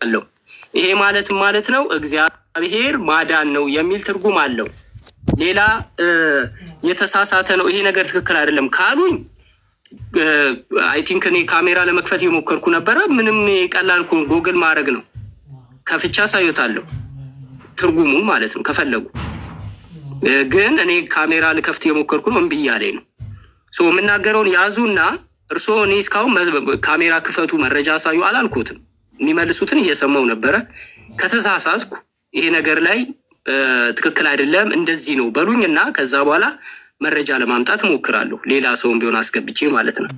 አለው። ይሄ ማለት ማለት ነው እግዚአብሔር ማዳን ነው የሚል ትርጉም አለው። ሌላ የተሳሳተ ነው፣ ይሄ ነገር ትክክል አይደለም ካሉኝ I think እኔ ካሜራ ለመክፈት የሞከርኩ ነበረ። ምንም ቀላል ጎግል ማድረግ ነው። ከፍቻ አሳዮታለሁ ትርጉሙን ማለት ነው ከፈለጉ። ግን እኔ ካሜራ ልከፍት የሞከርኩ ነው፣ እምቢ እያለኝ ነው። So የምናገረውን ያዙና እርስዎ፣ እኔ እስካሁን ካሜራ ክፈቱ መረጃ አሳዩ አላልኩትም። የሚመልሱትን እየሰማው ነበረ። ከተሳሳትኩ ይሄ ነገር ላይ ትክክል አይደለም እንደዚህ ነው በሉኝና ከዛ በኋላ መረጃ ለማምጣት እሞክራለሁ። ሌላ ሰውም ቢሆን አስገብቼ ማለት ነው።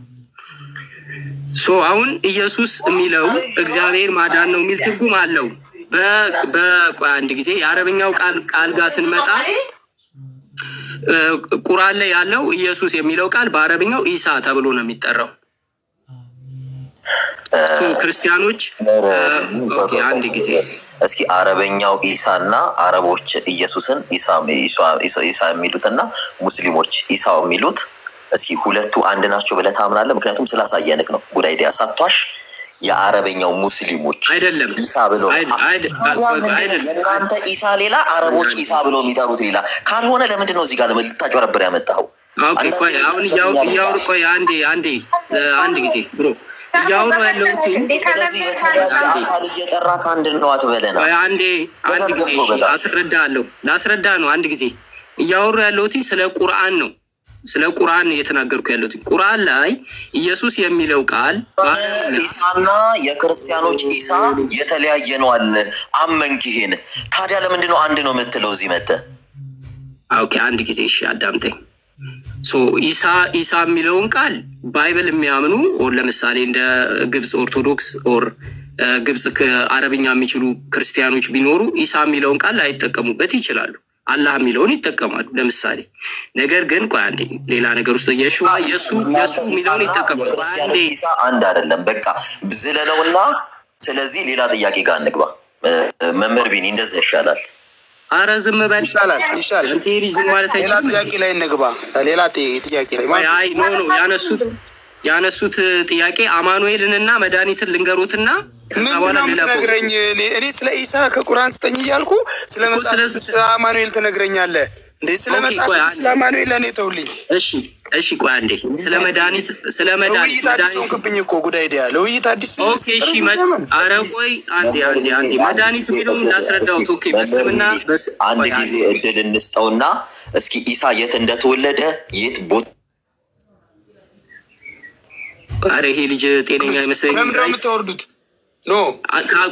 So አሁን ኢየሱስ የሚለው እግዚአብሔር ማዳን ነው የሚል ትርጉም አለው። በቆይ አንድ ጊዜ፣ የአረብኛው ቃል ጋር ስንመጣ ቁርአን ላይ ያለው ኢየሱስ የሚለው ቃል በአረብኛው ኢሳ ተብሎ ነው የሚጠራው። So ክርስቲያኖች፣ okay፣ አንድ ጊዜ። እስኪ አረበኛው ኢሳ እና አረቦች ኢየሱስን ኢሳ የሚሉት እና ሙስሊሞች ኢሳው የሚሉት እስኪ ሁለቱ አንድ ናቸው ብለህ ታምናለህ? ምክንያቱም ስላሳየንክ ነው። Good idea ሳቷሽ የአረበኛው ሙስሊሞች አይደለም። ኢሳ ብሎ አይደለም። የእናንተ ኢሳ ሌላ፣ አረቦች ኢሳ ብሎ የሚጠሩት ሌላ ካልሆነ ለምንድን ነው እዚህ ጋር ልታጭበረብር ያመጣኸው? Okay፣ ቆይ፣ አሁን እያወሩ፣ ቆይ አንዴ፣ አንዴ፣ አንድ ጊዜ bro፣ እያወሩ ያለሁት ስለዚህ የተለያየ አካል እየጠራ ከአንድ ነው አትበለና። ቆይ አንዴ፣ አንድ ጊዜ አስረዳለሁ፣ ላስረዳ ነው። አንድ ጊዜ፣ እያወሩ ያለሁት ስለ ቁርአን ነው። ስለ ቁርአን እየተናገርኩ ያለሁት፣ ቁርአን ላይ ኢየሱስ የሚለው ቃል ኢሳና የክርስቲያኖች ኢሳ የተለያየ ነው አለ። አመንክ ይሄን። ታዲያ ለምንድን ነው አንድ ነው የምትለው እዚህ መተህ? Okay፣ አንድ ጊዜ እሺ፣ አዳምጠኝ። So ኢሳ ኢሳ የሚለውን ቃል Bible የሚያምኑ or ለምሳሌ እንደ ግብፅ ኦርቶዶክስ or ግብፅ አረብኛ የሚችሉ ክርስቲያኖች ቢኖሩ ኢሳ የሚለውን ቃል ላይጠቀሙበት ይችላሉ። አላህ የሚለውን ይጠቀማሉ ለምሳሌ። ነገር ግን ቆይ አንዴ፣ ሌላ ነገር ውስጥ የሹዋ የሱ የሚለውን ይጠቀማሉ። አንዴ። የክርስቲያኖች ኢሳ አንድ አይደለም። በቃ ዝለለውና ስለዚህ ሌላ ጥያቄ ጋር እንግባ። መምህር ቢኒ፣ እንደዛ ይሻላል። አረ ዝም በል። ይሻላል፣ ይሻላል። አንተ ልጅ ዝም ማለት ሌላ አይችልም። ጥያቄ ላይ እንግባ። ሌላ ጥያቄ ላይ አይ no፣ ያነሱት ጥያቄ አማኑኤልንና መድኃኒትን ልንገሩትና ከዛ ምንድን በኋላ ነው ልለፈው። የምትነግረኝ? እኔ ስለ ኢሳ ከቁርአን ስጠኝ እያልኩ ስለ እኮ መጽሐፍ ስለ አማኑኤል ትነግረኛለህ እንዴ? ስለ Okay፣ መጽሐፍ ቆይ ቅዱስ አንዴ። ስለ አማኑኤል ለእኔ ተውልኝ። እሺ፣ ቆይ አንዴ፣ ስለ መድኃኒት ስለ መድኃኒት ለውይይት አዲስ መድኃኒት ሆንክብኝ እኮ፣ good idea፣ ለውይይት አዲስ Okay፣ እሺ፣ ኧረ ቆይ አንዴ፣ አንዴ፣ አንዴ፣ መድኃኒት የሚለውን ላስረዳሁት። Okay፣ በእስልምና አንድ ቆይ ጊዜ አንዴ። እድል እንስጠውና እስኪ ኢሳ የት እንደተወለደ፣ የት ቦታ ኧረ ይሄ ልጅ ጤነኛ አይመስለኝም። ለምንድን ነው Guys። የምታወርዱት? No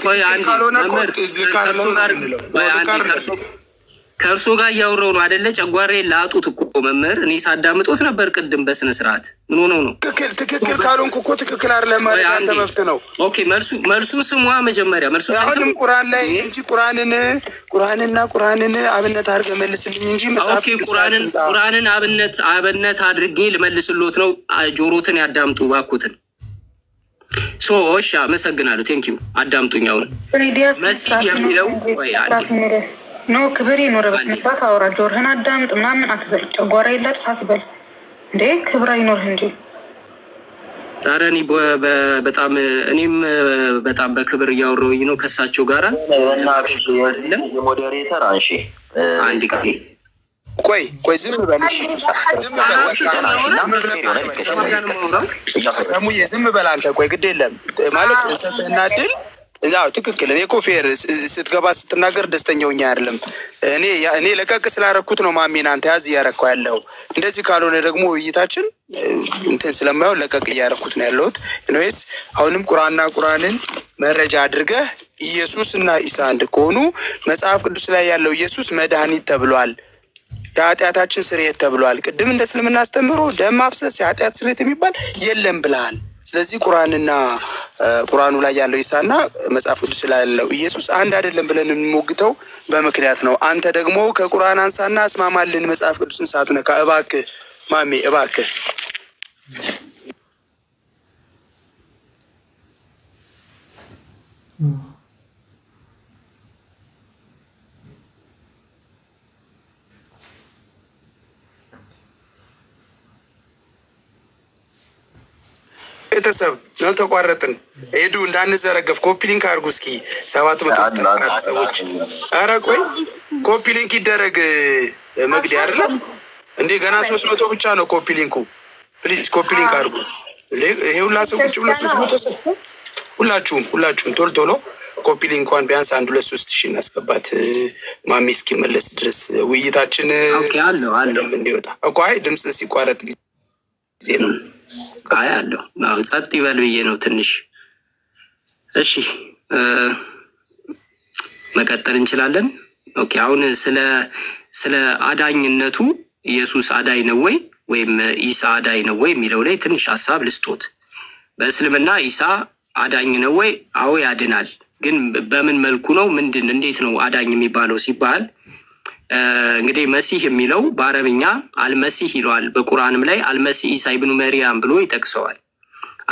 ቆይ አንዴ ካልሆነ እኮ መምህር ልክ አይደለም ከእርሶ ነው ጋር የምንለው። ቆይ ልክ አንዴ አይደለም። ከእርሶ ጋር እያወራሁ ነው አይደለ? ጨጓሬ ላጡት እኮ መምህር። እኔ ሳዳምጦት ነበር ቅድም በስነ ስርዓት። ምን ሆነው ነው? ትክክል ካልሆንኩ እኮ ትክክል አይደለም ቆይ ማለት ያንተ አንዴ። መብት ነው። Okay፣ መልሱን ስሟ፣ መጀመሪያ መልሱን አሁንም ሳይሰሙ ቁርአን ላይ እንጂ ቁርአንና ቁርአንን አብነት አድርገህ መልስልኝ እንጂ መጽሐፍ Okay ቅዱስ ላይ ቁርአንን አትምጣ። ቁርአንን አብነት አድርጌ ልመልስሎት ነው። ጆሮትን ያዳምጡ ባኩትን። So እሺ፣ አመሰግናለሁ። Thank you። አዳምጡኝ። አሁን ሬዲያ መሲህ የሚለው፣ ቆይ አንዴ። No፣ ክብር ይኑር። በስነ ስርዓት አውራ። ጆርህን አዳምጥ ምናምን አትበል። ጨጓራ የላጡት አትበል እንዴ፣ ክብር አይኖርህ እንጂ። ኧረ እኔ በጣም እኔም በጣም በክብር እያወራሁኝ ነው ከእሳቸው ጋራ። በእናትሽ የዚህ moderator አንሺ። አንድ ጊዜ። ቆይ ቆይ፣ ዝም በል እሺ፣ ዝም በል በቃ። አንሺና fair የሆነ discussion discuss ሰሙዬ ዝም በል አንተ። ቆይ ግድ የለም ማለት እንሰጥህና እድል። አዎ ትክክል። እኔ እኮ fair ስትገባ ስትናገር ደስተኛ ሆኜ አይደለም። እኔ ለቀቅ ስላረኩት ነው ማሜን አንተ ያዝ እያረከው ያለው። እንደዚህ ካልሆነ ደግሞ ውይይታችን እንትን ስለማይሆን ለቀቅ እያረኩት ነው ያለሁት። Anyways አሁንም ቁርአንና ቁርአንን መረጃ አድርገህ ኢየሱስ እና ኢሳ አንድ ከሆኑ መጽሐፍ ቅዱስ ላይ ያለው ኢየሱስ መድኃኒት ተብሏል። የኃጢአታችን ስርየት ተብሏል። ቅድም እንደ እስልምና አስተምህሮ ደም ማፍሰስ የኃጢአት ስርየት የሚባል የለም ብለሃል። ስለዚህ ቁርአንና ቁርአኑ ላይ ያለው ኢሳና መጽሐፍ ቅዱስ ላይ ያለው ኢየሱስ አንድ አይደለም ብለን የምንሞግተው በምክንያት ነው። አንተ ደግሞ ከቁርአን አንሳና አስማማልን መጽሐፍ ቅዱስን ሳትነካ፣ እባክህ ማሜ እባክህ። ቤተሰብ ነው ተቋረጥን። ሄዱ እንዳንዘረገፍ copy link አድርጉ እስኪ 794 ሰዎች። ኧረ ቆይ copy link ይደረግ መግዲ አይደለም እንዴ? ገና 300 ብቻ ነው copy link ኡ። Please copy link አድርጉ። ይሄ ሁላ ሰው ቁጭ ብሎ 300 ሰው፣ ሁላችሁም ሁላችሁም ቶሎ ቶሎ copy link ኳን ቢያንስ 1 2 3 ሺህ እናስገባት። ማሜ እስኪመለስ ድረስ ውይይታችን አለው አለው በደንብ እንዲወጣ እኮ። አይ ድምፅ ሲቋረጥ ጊዜ ነው። አይ አለው። አዎ፣ ጸጥ ይበል ብዬ ነው ትንሽ። እሺ መቀጠል እንችላለን። Okay፣ አሁን ስለ አዳኝነቱ፣ ኢየሱስ አዳኝ ነው ወይ ወይም ኢሳ አዳኝ ነው ወይ የሚለው ላይ ትንሽ ሀሳብ ልስጦት። በእስልምና ኢሳ አዳኝ ነው ወይ? አዎ ያድናል። ግን በምን መልኩ ነው? ምንድን እንዴት ነው አዳኝ የሚባለው ሲባል እንግዲህ መሲህ የሚለው በአረብኛ አልመሲህ ይለዋል። በቁርአንም ላይ አልመሲህ ኢሳ ኢብኑ መርያም ብሎ ይጠቅሰዋል።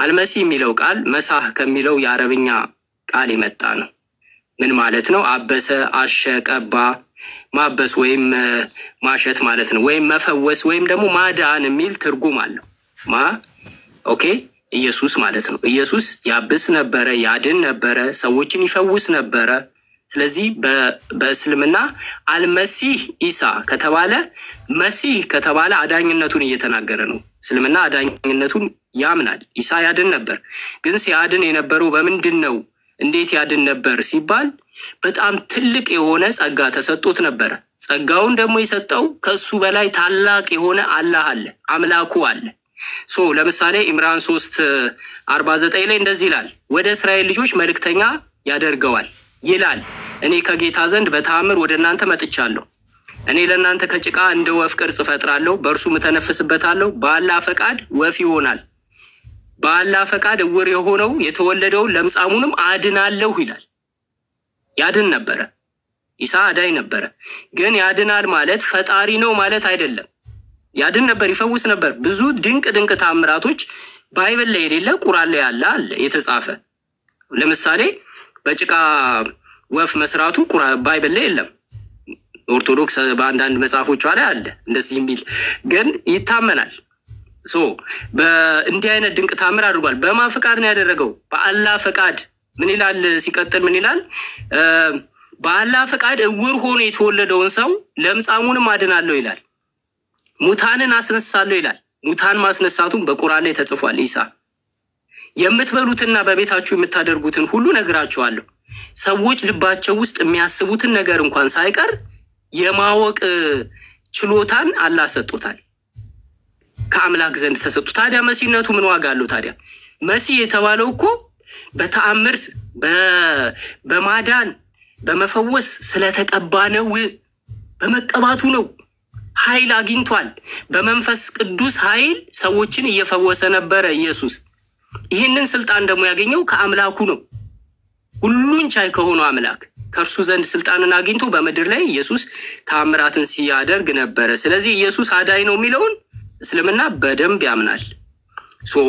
አልመሲህ የሚለው ቃል መሳህ ከሚለው የአረብኛ ቃል የመጣ ነው። ምን ማለት ነው? አበሰ፣ አሸ፣ ቀባ፣ ማበስ ወይም ማሸት ማለት ነው። ወይም መፈወስ ወይም ደግሞ ማዳን የሚል ትርጉም አለው። Okay፣ ኢየሱስ ማለት ነው። ኢየሱስ ያብስ ነበረ፣ ያድን ነበረ፣ ሰዎችን ይፈውስ ነበረ። ስለዚህ በእስልምና አልመሲህ ኢሳ ከተባለ፣ መሲህ ከተባለ አዳኝነቱን እየተናገረ ነው። እስልምና አዳኝነቱን ያምናል። ኢሳ ያድን ነበር። ግን ሲያድን የነበረው በምንድን ነው? እንዴት ያድን ነበር ሲባል በጣም ትልቅ የሆነ ጸጋ ተሰጥቶት ነበረ። ጸጋውን ደግሞ የሰጠው ከእሱ በላይ ታላቅ የሆነ አላህ አለ፣ አምላኩ አለ። So ለምሳሌ ኢምራን 3:49 ላይ እንደዚህ ይላል፣ ወደ እስራኤል ልጆች መልእክተኛ ያደርገዋል ይላል። እኔ ከጌታ ዘንድ በተአምር ወደ እናንተ መጥቻለሁ። እኔ ለእናንተ ከጭቃ እንደ ወፍ ቅርጽ እፈጥራለሁ፣ በእርሱም እተነፍስበታለሁ። በአላህ ፈቃድ ወፍ ይሆናል። በአላህ ፈቃድ እውር የሆነው የተወለደውን ለምጻሙንም አድናለሁ ይላል። ያድን ነበረ። ኢሳ አዳኝ ነበረ። ግን ያድናል ማለት ፈጣሪ ነው ማለት አይደለም። ያድን ነበር፣ ይፈውስ ነበር። ብዙ ድንቅ ድንቅ ታምራቶች Bible ላይ የሌለ ቁርአን ላይ ያለ አለ የተጻፈ። ለምሳሌ በጭቃ ወፍ መስራቱ Bible ላይ የለም። ኦርቶዶክስ በአንዳንድ መጽሐፎቿ ላይ አለ እንደዚህ የሚል፣ ግን ይታመናል። So እንዲህ አይነት ድንቅ ታምር አድርጓል። በማን ፈቃድ ነው ያደረገው? በአላህ ፈቃድ። ምን ይላል ሲቀጥል ምን ይላል? በአላህ ፈቃድ እውር ሆኖ የተወለደውን ሰው ለምጻሙንም አድናለሁ ይላል። ሙታንን አስነሳለሁ ይላል። ሙታን ማስነሳቱን በቁርአን ላይ ተጽፏል። ኢሳ የምትበሉትና በቤታችሁ የምታደርጉትን ሁሉ ነግራችኋለሁ። ሰዎች ልባቸው ውስጥ የሚያስቡትን ነገር እንኳን ሳይቀር የማወቅ ችሎታን አላህ ሰጥቶታል። ከአምላክ ዘንድ ተሰጥቶ ታዲያ መሲህነቱ ምን ዋጋ አለው? ታዲያ መሲህ የተባለው እኮ በተአምር በማዳን በመፈወስ ስለተቀባ ነው። በመቀባቱ ነው። ኃይል አግኝቷል። በመንፈስ ቅዱስ ኃይል ሰዎችን እየፈወሰ ነበረ ኢየሱስ። ይህንን ስልጣን ደግሞ ያገኘው ከአምላኩ ነው። ሁሉን ቻይ ከሆነው አምላክ ከእርሱ ዘንድ ስልጣንን አግኝቶ በምድር ላይ ኢየሱስ ተአምራትን ሲያደርግ ነበረ። ስለዚህ ኢየሱስ አዳኝ ነው የሚለውን እስልምና በደንብ ያምናል። So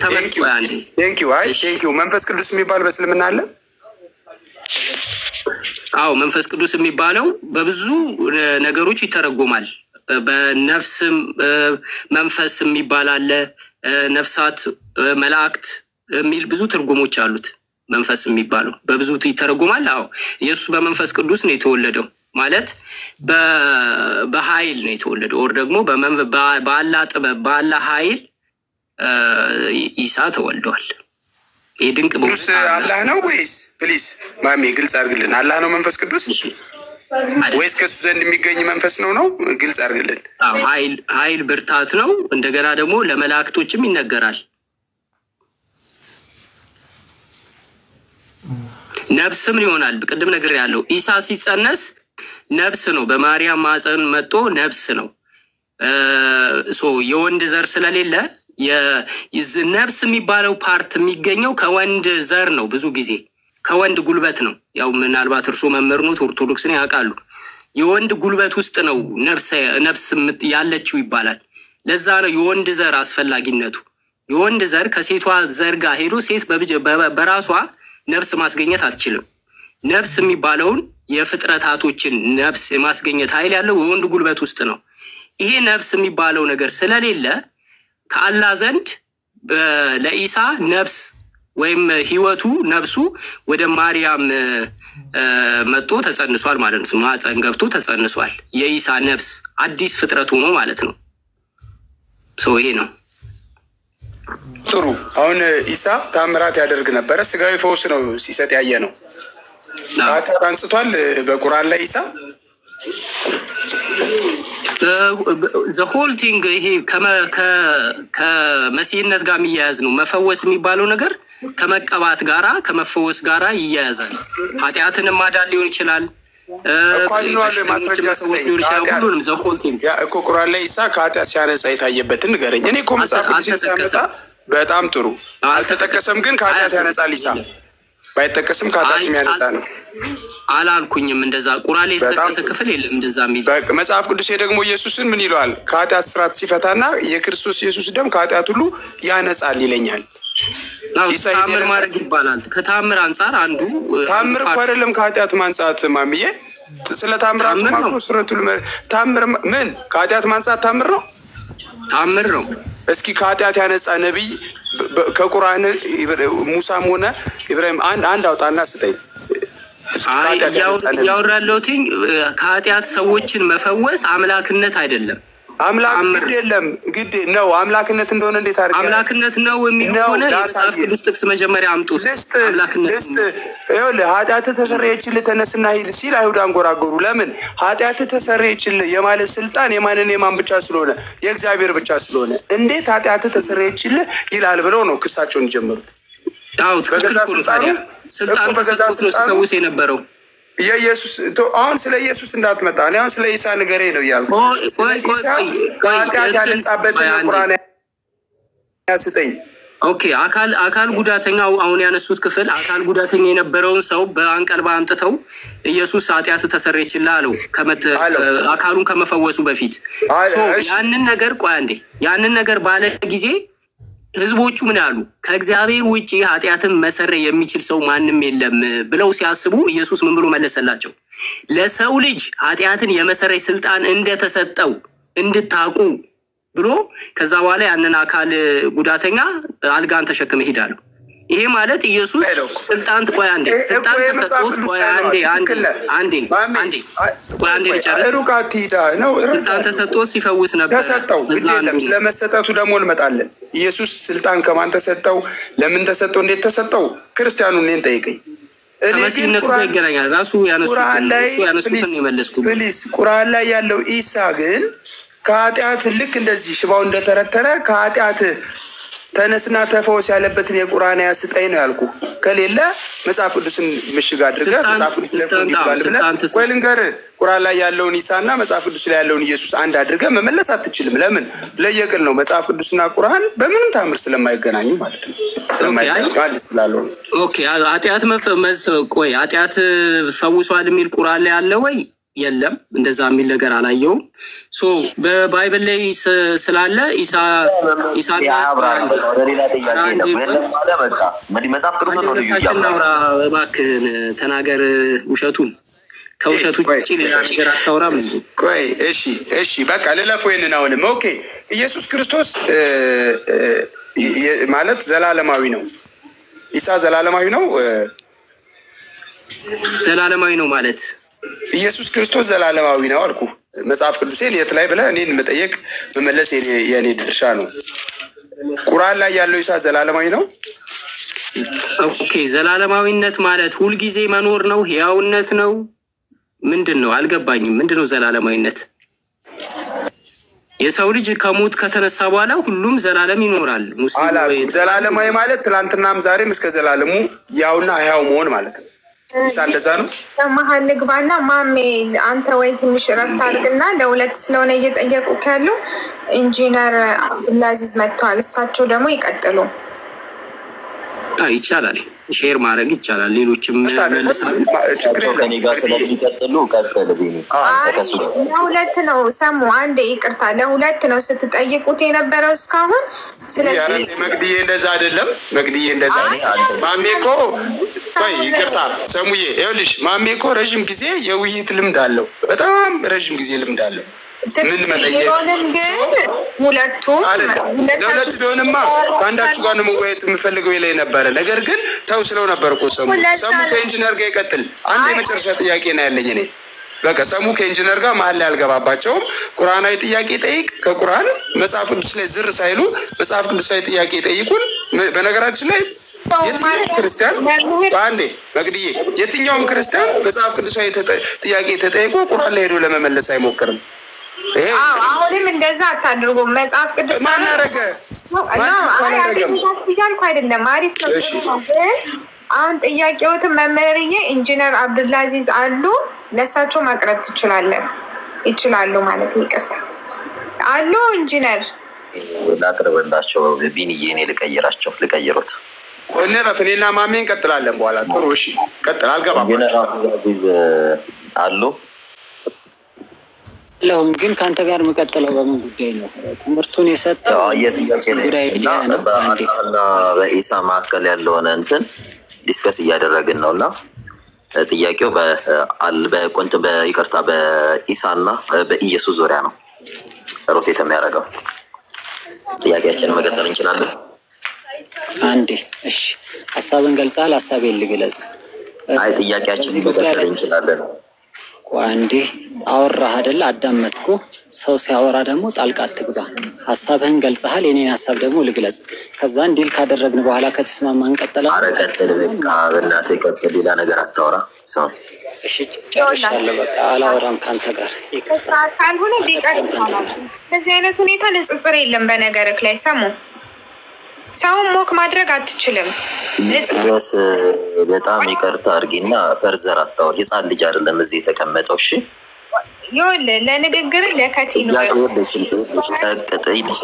ተመስጦ አንዴ Thank you። አይ thank you። መንፈስ ቅዱስ የሚባል በእስልምና አለ? አዎ፣ መንፈስ ቅዱስ የሚባለው በብዙ ነገሮች ይተረጎማል። በነፍስም መንፈስ የሚባል አለ፣ ነፍሳት፣ መላእክት የሚል ብዙ ትርጉሞች አሉት። መንፈስ የሚባለው በብዙ ይተረጎማል። አዎ፣ ኢየሱስ በመንፈስ ቅዱስ ነው የተወለደው ማለት በኃይል ነው የተወለደው። Or ደግሞ በአላህ ጥበብ፣ በአላህ ኃይል ኢሳ ተወልዷል። ይህ ድንቅ ቅዱስ አላህ ነው ወይስ? Please ማሜ ግልጽ አድርግልን። አላህ ነው መንፈስ ቅዱስ ወይስ ከሱ ዘንድ የሚገኝ መንፈስ ነው? ግልጽ አድርግልን። ኃይል ብርታት ነው። እንደገና ደግሞ ለመላእክቶችም ይነገራል። ነፍስም ይሆናል። ቅድም ነግሬያለሁ። ኢሳ ሲጸነስ ነፍስ ነው። በማርያም ማህፀን መጥቶ ነፍስ ነው። So የወንድ ዘር ስለሌለ ነፍስ የሚባለው part የሚገኘው ከወንድ ዘር ነው። ብዙ ጊዜ ከወንድ ጉልበት ነው። ያው ምናልባት እርሶ መምህር ኖት፣ ኦርቶዶክስን ያውቃሉ። የወንድ ጉልበት ውስጥ ነው ነፍስ ያለችው ይባላል። ለዛ ነው የወንድ ዘር አስፈላጊነቱ። የወንድ ዘር ከሴቷ ዘር ጋር ሄዶ ሴት በራሷ ነፍስ ማስገኘት አትችልም። ነፍስ የሚባለውን የፍጥረታቶችን ነፍስ የማስገኘት ኃይል ያለው የወንድ ጉልበት ውስጥ ነው። ይሄ ነፍስ የሚባለው ነገር ስለሌለ ከአላህ ዘንድ ለኢሳ ነፍስ ወይም ህይወቱ ነፍሱ ወደ ማርያም መጥቶ ተጸንሷል ማለት ነው። ማህፀን ገብቶ ተጸንሷል። የኢሳ ነፍስ አዲስ ፍጥረት ሆኖ ማለት ነው። So ይሄ ነው። ጥሩ። አሁን ኢሳ ታምራት ያደርግ ነበረ። ስጋዊ ፈውስ ነው ሲሰጥ ያየ ነው። ከኃጢአት አንጽቷል በቁርአን ላይ ኢሳ? The whole thing ይሄ ከመሲህነት ጋር የሚያያዝ ነው። መፈወስ የሚባለው ነገር ከመቀባት ጋራ፣ ከመፈወስ ጋራ ይያያዛል። ኃጢአትን ማዳን ሊሆን ይችላል። እኮ አድኗል። ማስረጃ መፈወስ ሊሆን ይችላል። ሁሉንም the whole thing። ያ እኮ ቁርአን ላይ ኢሳ ከኃጢአት ሲያነጻ የታየበትን ንገረኝ። እኔ እኮ መጽሐፍ ቅዱስን ሳመጣ፣ በጣም ጥሩ፣ አልተጠቀሰም፣ ግን ከኃጢአት ያነጻል ኢሳ። ባይጠቀስም ከኃጢአት የሚያነጻ ነው። አላልኩኝም። እንደዛ ቁርአን ላይ የተጠቀሰ ክፍል የለም እንደዛ የሚል። መጽሐፍ ቅዱሴ ደግሞ ኢየሱስን ምን ይለዋል? ከኃጢአት ስርዓት ሲፈታና የክርስቶስ ኢየሱስ ደም ከኃጢአት ሁሉ ያነጻል ይለኛል። ተአምር ማድረግ ይባላል። ከተአምር አንጻር አንዱ ታምር እኮ አይደለም ከኃጢአት ማንጻት ማሚዬ። ስለ ታምራቱ ሱረቱል ታምር ምን ከኃጢአት ማንጻት ታምር ነው? ታምር ነው። እስኪ ከኃጢአት ያነጻ ነቢይ ከቁርአን ሙሳም ሆነ ኢብራሂም አንድ አንድ አውጣና ስጠኝ። እያወራ ያለሁት ከኃጢአት ሰዎችን መፈወስ አምላክነት አይደለም። አምላክ ግድ የለም፣ ግድ ነው። አምላክነት እንደሆነ እንዴት አድርገህ አምላክነት ነው የሚል ከሆነ የመጽሐፍ ቅዱስ ጥቅስ መጀመሪያ አምጡ። ልስጥ ልስጥ። ይኸውልህ፣ ኃጢአትህ ተሰረየችልህ ተነስና ሂድ ሲል አይሁድ አንጎራጎሩ። ለምን? ኃጢአትህ ተሰረየችልህ የማለት ስልጣን የማንን የማን ብቻ ስለሆነ? የእግዚአብሔር ብቻ ስለሆነ እንዴት ኃጢአትህ ተሰረየችልህ ይላል ብለው ነው ክሳቸውን ጀመሩት። አዎ፣ ትክክል እኮ ነው። ታዲያ ስልጣን ተሰጥቶት ነው ሲፈውስ የነበረው። የኢየሱስ፣ አሁን ስለ ኢየሱስ እንዳትመጣ። እኔ አሁን ስለ ኢሳ ንገረኝ ነው እያልኩ። ስለ ኢሳ ከኃጢአት ያነጻበትን የቁርአን ስጠኝ። Okay፣ አካል ጉዳተኛ፣ አሁን ያነሱት ክፍል አካል ጉዳተኛ የነበረውን ሰው በአንቀልባ አምጥተው ኢየሱስ ኃጢአት ተሰረየችልህ አለው አካሉን ከመፈወሱ በፊት። ያንን ነገር፣ ቆይ አንዴ፣ ያንን ነገር ባለ ጊዜ ህዝቦቹ ምን አሉ? ከእግዚአብሔር ውጭ ኃጢአትን መሰረይ የሚችል ሰው ማንም የለም ብለው ሲያስቡ ኢየሱስ ምን ብሎ መለሰላቸው? ለሰው ልጅ ኃጢአትን የመሰረይ ስልጣን እንደተሰጠው እንድታውቁ ብሎ ከዛ በኋላ ያንን አካል ጉዳተኛ አልጋን ተሸክመ ሂድ አለው። ይሄ ማለት ኢየሱስ ስልጣን፣ ቆይ አንዴ፣ ስልጣን ተሰጥቶት፣ ቆይ አንዴ፣ አንዴ፣ አንዴ፣ አንዴ፣ ቆይ አንዴ ልጨርስ። ሩቅ አትሂዳ ነው። ስልጣን ተሰጥቶት ሲፈውስ ነበር። ተሰጠው፣ ግድ የለም፣ ስለመሰጠቱ ደግሞ እንመጣለን። ኢየሱስ ስልጣን ከማን ተሰጠው? ለምን ተሰጠው? እንዴት ተሰጠው? ክርስቲያኑ እኔን ጠይቀኝ። ከመሲህነቱ ጋር ይገናኛል። ራሱ ያነሱትን የመለስኩት። Please፣ ቁርአን ላይ ያለው ኢሳ ግን ከኃጢአት ልክ እንደዚህ ሽባው እንደተረተረ ከኃጢአት ተነስና ተፈወስ ያለበትን የቁርአን አያ ስጠኝ ነው ያልኩ። ከሌለ መጽሐፍ ቅዱስን ምሽግ አድርገህ መጽሐፍ ቅዱስ ላይ ይባል ብለህ፣ ቆይ ልንገርህ፣ ቁርአን ላይ ያለውን ኢሳና መጽሐፍ ቅዱስ ላይ ያለውን ኢየሱስ አንድ አድርገህ መመለስ አትችልም። ለምን? ለየቅል ነው። መጽሐፍ ቅዱስና ቁርአን በምንም ታምር ስለማይገናኙ ማለት ነው። ስለማይገናኙ ስላልሆነ። Okay፣ ኃጢአት ቆይ፣ ኃጢአት ፈውሷል የሚል ቁርአን ላይ አለ ወይ? የለም። እንደዛ የሚል ነገር አላየውም። So በ Bible ላይ ስላለ ኢሳ ወደ ሌላ ጥያቄ የለም። የለም አለ፣ በቃ መጽሐፍ ቅዱስ ነው ልዩ እናውራ። እባክህን ተናገር ውሸቱን። ከውሸቱ ውጭ ሌላ ነገር አታውራም። ቆይ፣ እሺ፣ በቃ ልለፍ ወይንን አሁንም። Okay፣ ኢየሱስ ክርስቶስ ማለት ዘላለማዊ ነው። ኢሳ ዘላለማዊ ነው። ዘላለማዊ ነው ማለት? ኢየሱስ ክርስቶስ ዘላለማዊ ነው አልኩ። መጽሐፍ ቅዱሴን የት ላይ ብለህ እኔን መጠየቅ መመለስ የኔ ድርሻ ነው። ቁርአን ላይ ያለው ኢሳ ዘላለማዊ ነው። Okay፣ ዘላለማዊነት ማለት ሁልጊዜ መኖር ነው? ህያውነት ነው? ምንድን ነው? አልገባኝም። ምንድን ነው ዘላለማዊነት? የሰው ልጅ ከሞት ከተነሳ በኋላ ሁሉም ዘላለም ይኖራል። ሙስሊም ዘላለማዊ ማለት ትላንትናም ዛሬም እስከ ዘላለሙ ያውና ህያው መሆን ማለት ነው። ኢሳ እንደዛ ነው። መሀል ልግባና ማሜ አንተ ወይ ትንሽ እረፍት አድርግና ለሁለት ስለሆነ እየጠየቁ ያሉ ኢንጂነር አብዱልአዚዝ መጥተዋል። እሳቸው ደግሞ ይቀጥሉ። ይቻላል፣ share ማድረግ ይቻላል። ሌሎችም መልሳሉ። ከኔ ጋር ስለሚቀጥሉ ቀጥል ቢኒ። አንተ ከሱ ለሁለት ነው ሰሙ። አንድ ይቅርታ፣ ለሁለት ነው ስትጠይቁት የነበረው እስካሁን። ስለዚህ መቅድዬ እንደዛ አይደለም። መቅድዬ እንደዛ፣ ማሜ እኮ፣ ቆይ ይቅርታ ሰሙዬ፣ ይኸውልሽ፣ ማሜ እኮ ረዥም ጊዜ የውይይት ልምድ አለው። በጣም ረዥም ጊዜ ልምድ አለው። ምን መጠየቅ ቢሆንም ግን ሁለቱም ለሁለት ቢሆንማ ከአንዳችሁ ጋር ነው መወያየት የምፈልገው ላይ ነበረ። ነገር ግን ተው ስለው ነበር እኮ ሰሙ ሰሙ ከኢንጂነር ጋር ይቀጥል። አንድ የመጨረሻ ጥያቄ ነው ያለኝ እኔ። በቃ ሰሙ ከኢንጂነር ጋር መሀል ላይ አልገባባቸውም። ቁርአናዊ ጥያቄ ጠይቅ፣ ከቁርአን መጽሐፍ ቅዱስ ላይ ዝር ሳይሉ መጽሐፍ ቅዱሳዊ ጥያቄ ጠይቁን። በነገራችን ላይ የትኛውም ክርስቲያን በአንዴ መቅድዬ፣ የትኛውም ክርስቲያን መጽሐፍ ቅዱሳዊ ጥያቄ ተጠይቆ ቁርአን ላይ ሄዶ ለመመለስ አይሞክርም። አሁንም እንደዛ አታድርጉ። መጽሐፍ ቅዱስ ማን አደረገ? እያልኩ አይደለም። አሪፍ ነው። አሁን ጥያቄዎትን መምህርዬ ኢንጂነር አብዱልአዚዝ አሉ፣ ለእሳቸው ማቅረብ ትችላለን ይችላሉ ማለት ይቅርታ አሉ ኢንጂነር ላቅርብላቸው። ቢንዬ እኔ ልቀይራቸው ልቀይሩት እንረፍ። እኔና ማሜ እንቀጥላለን በኋላ። ጥሩ እሺ፣ ቀጥል። አልገባም። ኢንጂነር አብዱልአዚዝ አሉ ለሁም ግን ከአንተ ጋር የምቀጥለው በምን ጉዳይ ነው? ትምህርቱን የሰጠው ጉዳይ እና በአላህና በኢሳ መካከል ያለውን እንትን discuss እያደረግን ነው እና ጥያቄው በቆንት በይቅርታ በኢሳና በኢየሱስ ዙሪያ ነው rotate የሚያደርገው። ጥያቄያችንን መቀጠል እንችላለን። አንዴ እሺ፣ ሀሳብን ገልጸሃል። ሀሳቤን ልግለጽ። አይ ጥያቄያችንን መቀጠል እንችላለን። አንዴ አወራህ አይደለ? አዳመጥኩ። ሰው ሲያወራ ደግሞ ጣልቃ አትግባ። ሀሳብህን ገልጸሃል። የኔን ሀሳብ ደግሞ ልግለጽ። ከዛ deal ካደረግን በኋላ ከተስማማ እንቀጥላለን። ኧረ ቀጥል፣ በቃ በእናትህ ቀጥል። ሌላ ነገር አታወራ። ሰው እሺ፣ ጨርሻለሁ። በቃ አላወራም ከአንተ ጋር ይቅርታ። ካልሆነ ቢቀር ይቻላል። በዚህ አይነት ሁኔታ ንጽጽር የለም። በነገርክ ላይ ሰሙ ሰውን mock ማድረግ አትችልም። ስ በጣም ይቅርታ አድርጊና further አታወሪ። ህፃን ልጅ አይደለም እዚህ የተቀመጠው። እሺ ይኸውልህ ለንግግር ለከት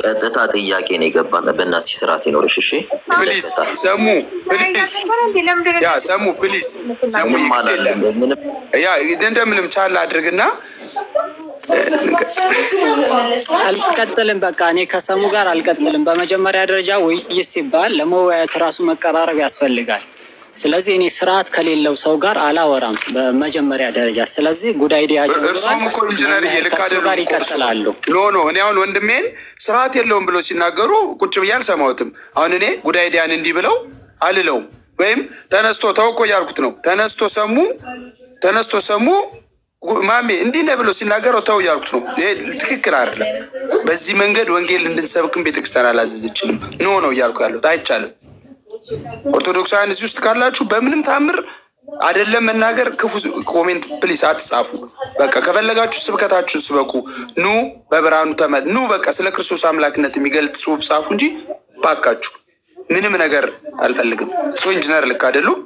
ቀጥታ ጥያቄ ነው የገባን። በእናትሽ ስርዓት ይኖርሽ። እሺ please ሰሙ፣ please yeah ሰሙ፣ please ሰሙ፣ yeah እንደምንም ቻል አድርግና አልቀጥልም። በቃ እኔ ከሰሙ ጋር አልቀጥልም። በመጀመሪያ ደረጃ ውይይት ሲባል ለመወያየት ራሱ መቀራረብ ያስፈልጋል። ስለዚህ እኔ ስርዓት ከሌለው ሰው ጋር አላወራም በመጀመሪያ ደረጃ። ስለዚህ good idea እርሱም እኮ ኢንጂነር ልክ ከእሱ ጋር ይቀጥላሉ። No no፣ እኔ አሁን ወንድሜን ስርዓት የለውም ብሎ ሲናገሩ ቁጭ ብዬ አልሰማሁትም። አሁን እኔ good idea ን እንዲህ ብለው አልለውም። ወይም ተነስቶ ተው እኮ እያልኩት ነው። ተነስቶ ሰሙ ማሜ እንዲህ ነህ ብሎ ሲናገረው ተው እያልኩት ነው። ይሄ ትክክል አይደለም። በዚህ መንገድ ወንጌል እንድንሰብክም ቤተክርስቲያን አላዘዘችንም። No ነው እያልኩ ያለሁት አይቻልም። ኦርቶዶክሳውያን እዚህ ውስጥ ካላችሁ በምንም ታምር አይደለም መናገር፣ ክፉ comment please አትጻፉ። በቃ ከፈለጋችሁ ስብከታችሁን ስበኩ። ኑ በብርሃኑ ተመ ኑ በቃ ስለ ክርስቶስ አምላክነት የሚገልጽ ጽሑፍ ጻፉ እንጂ ባካችሁ ምንም ነገር አልፈልግም። So ኢንጂነር ልክ አይደሉም።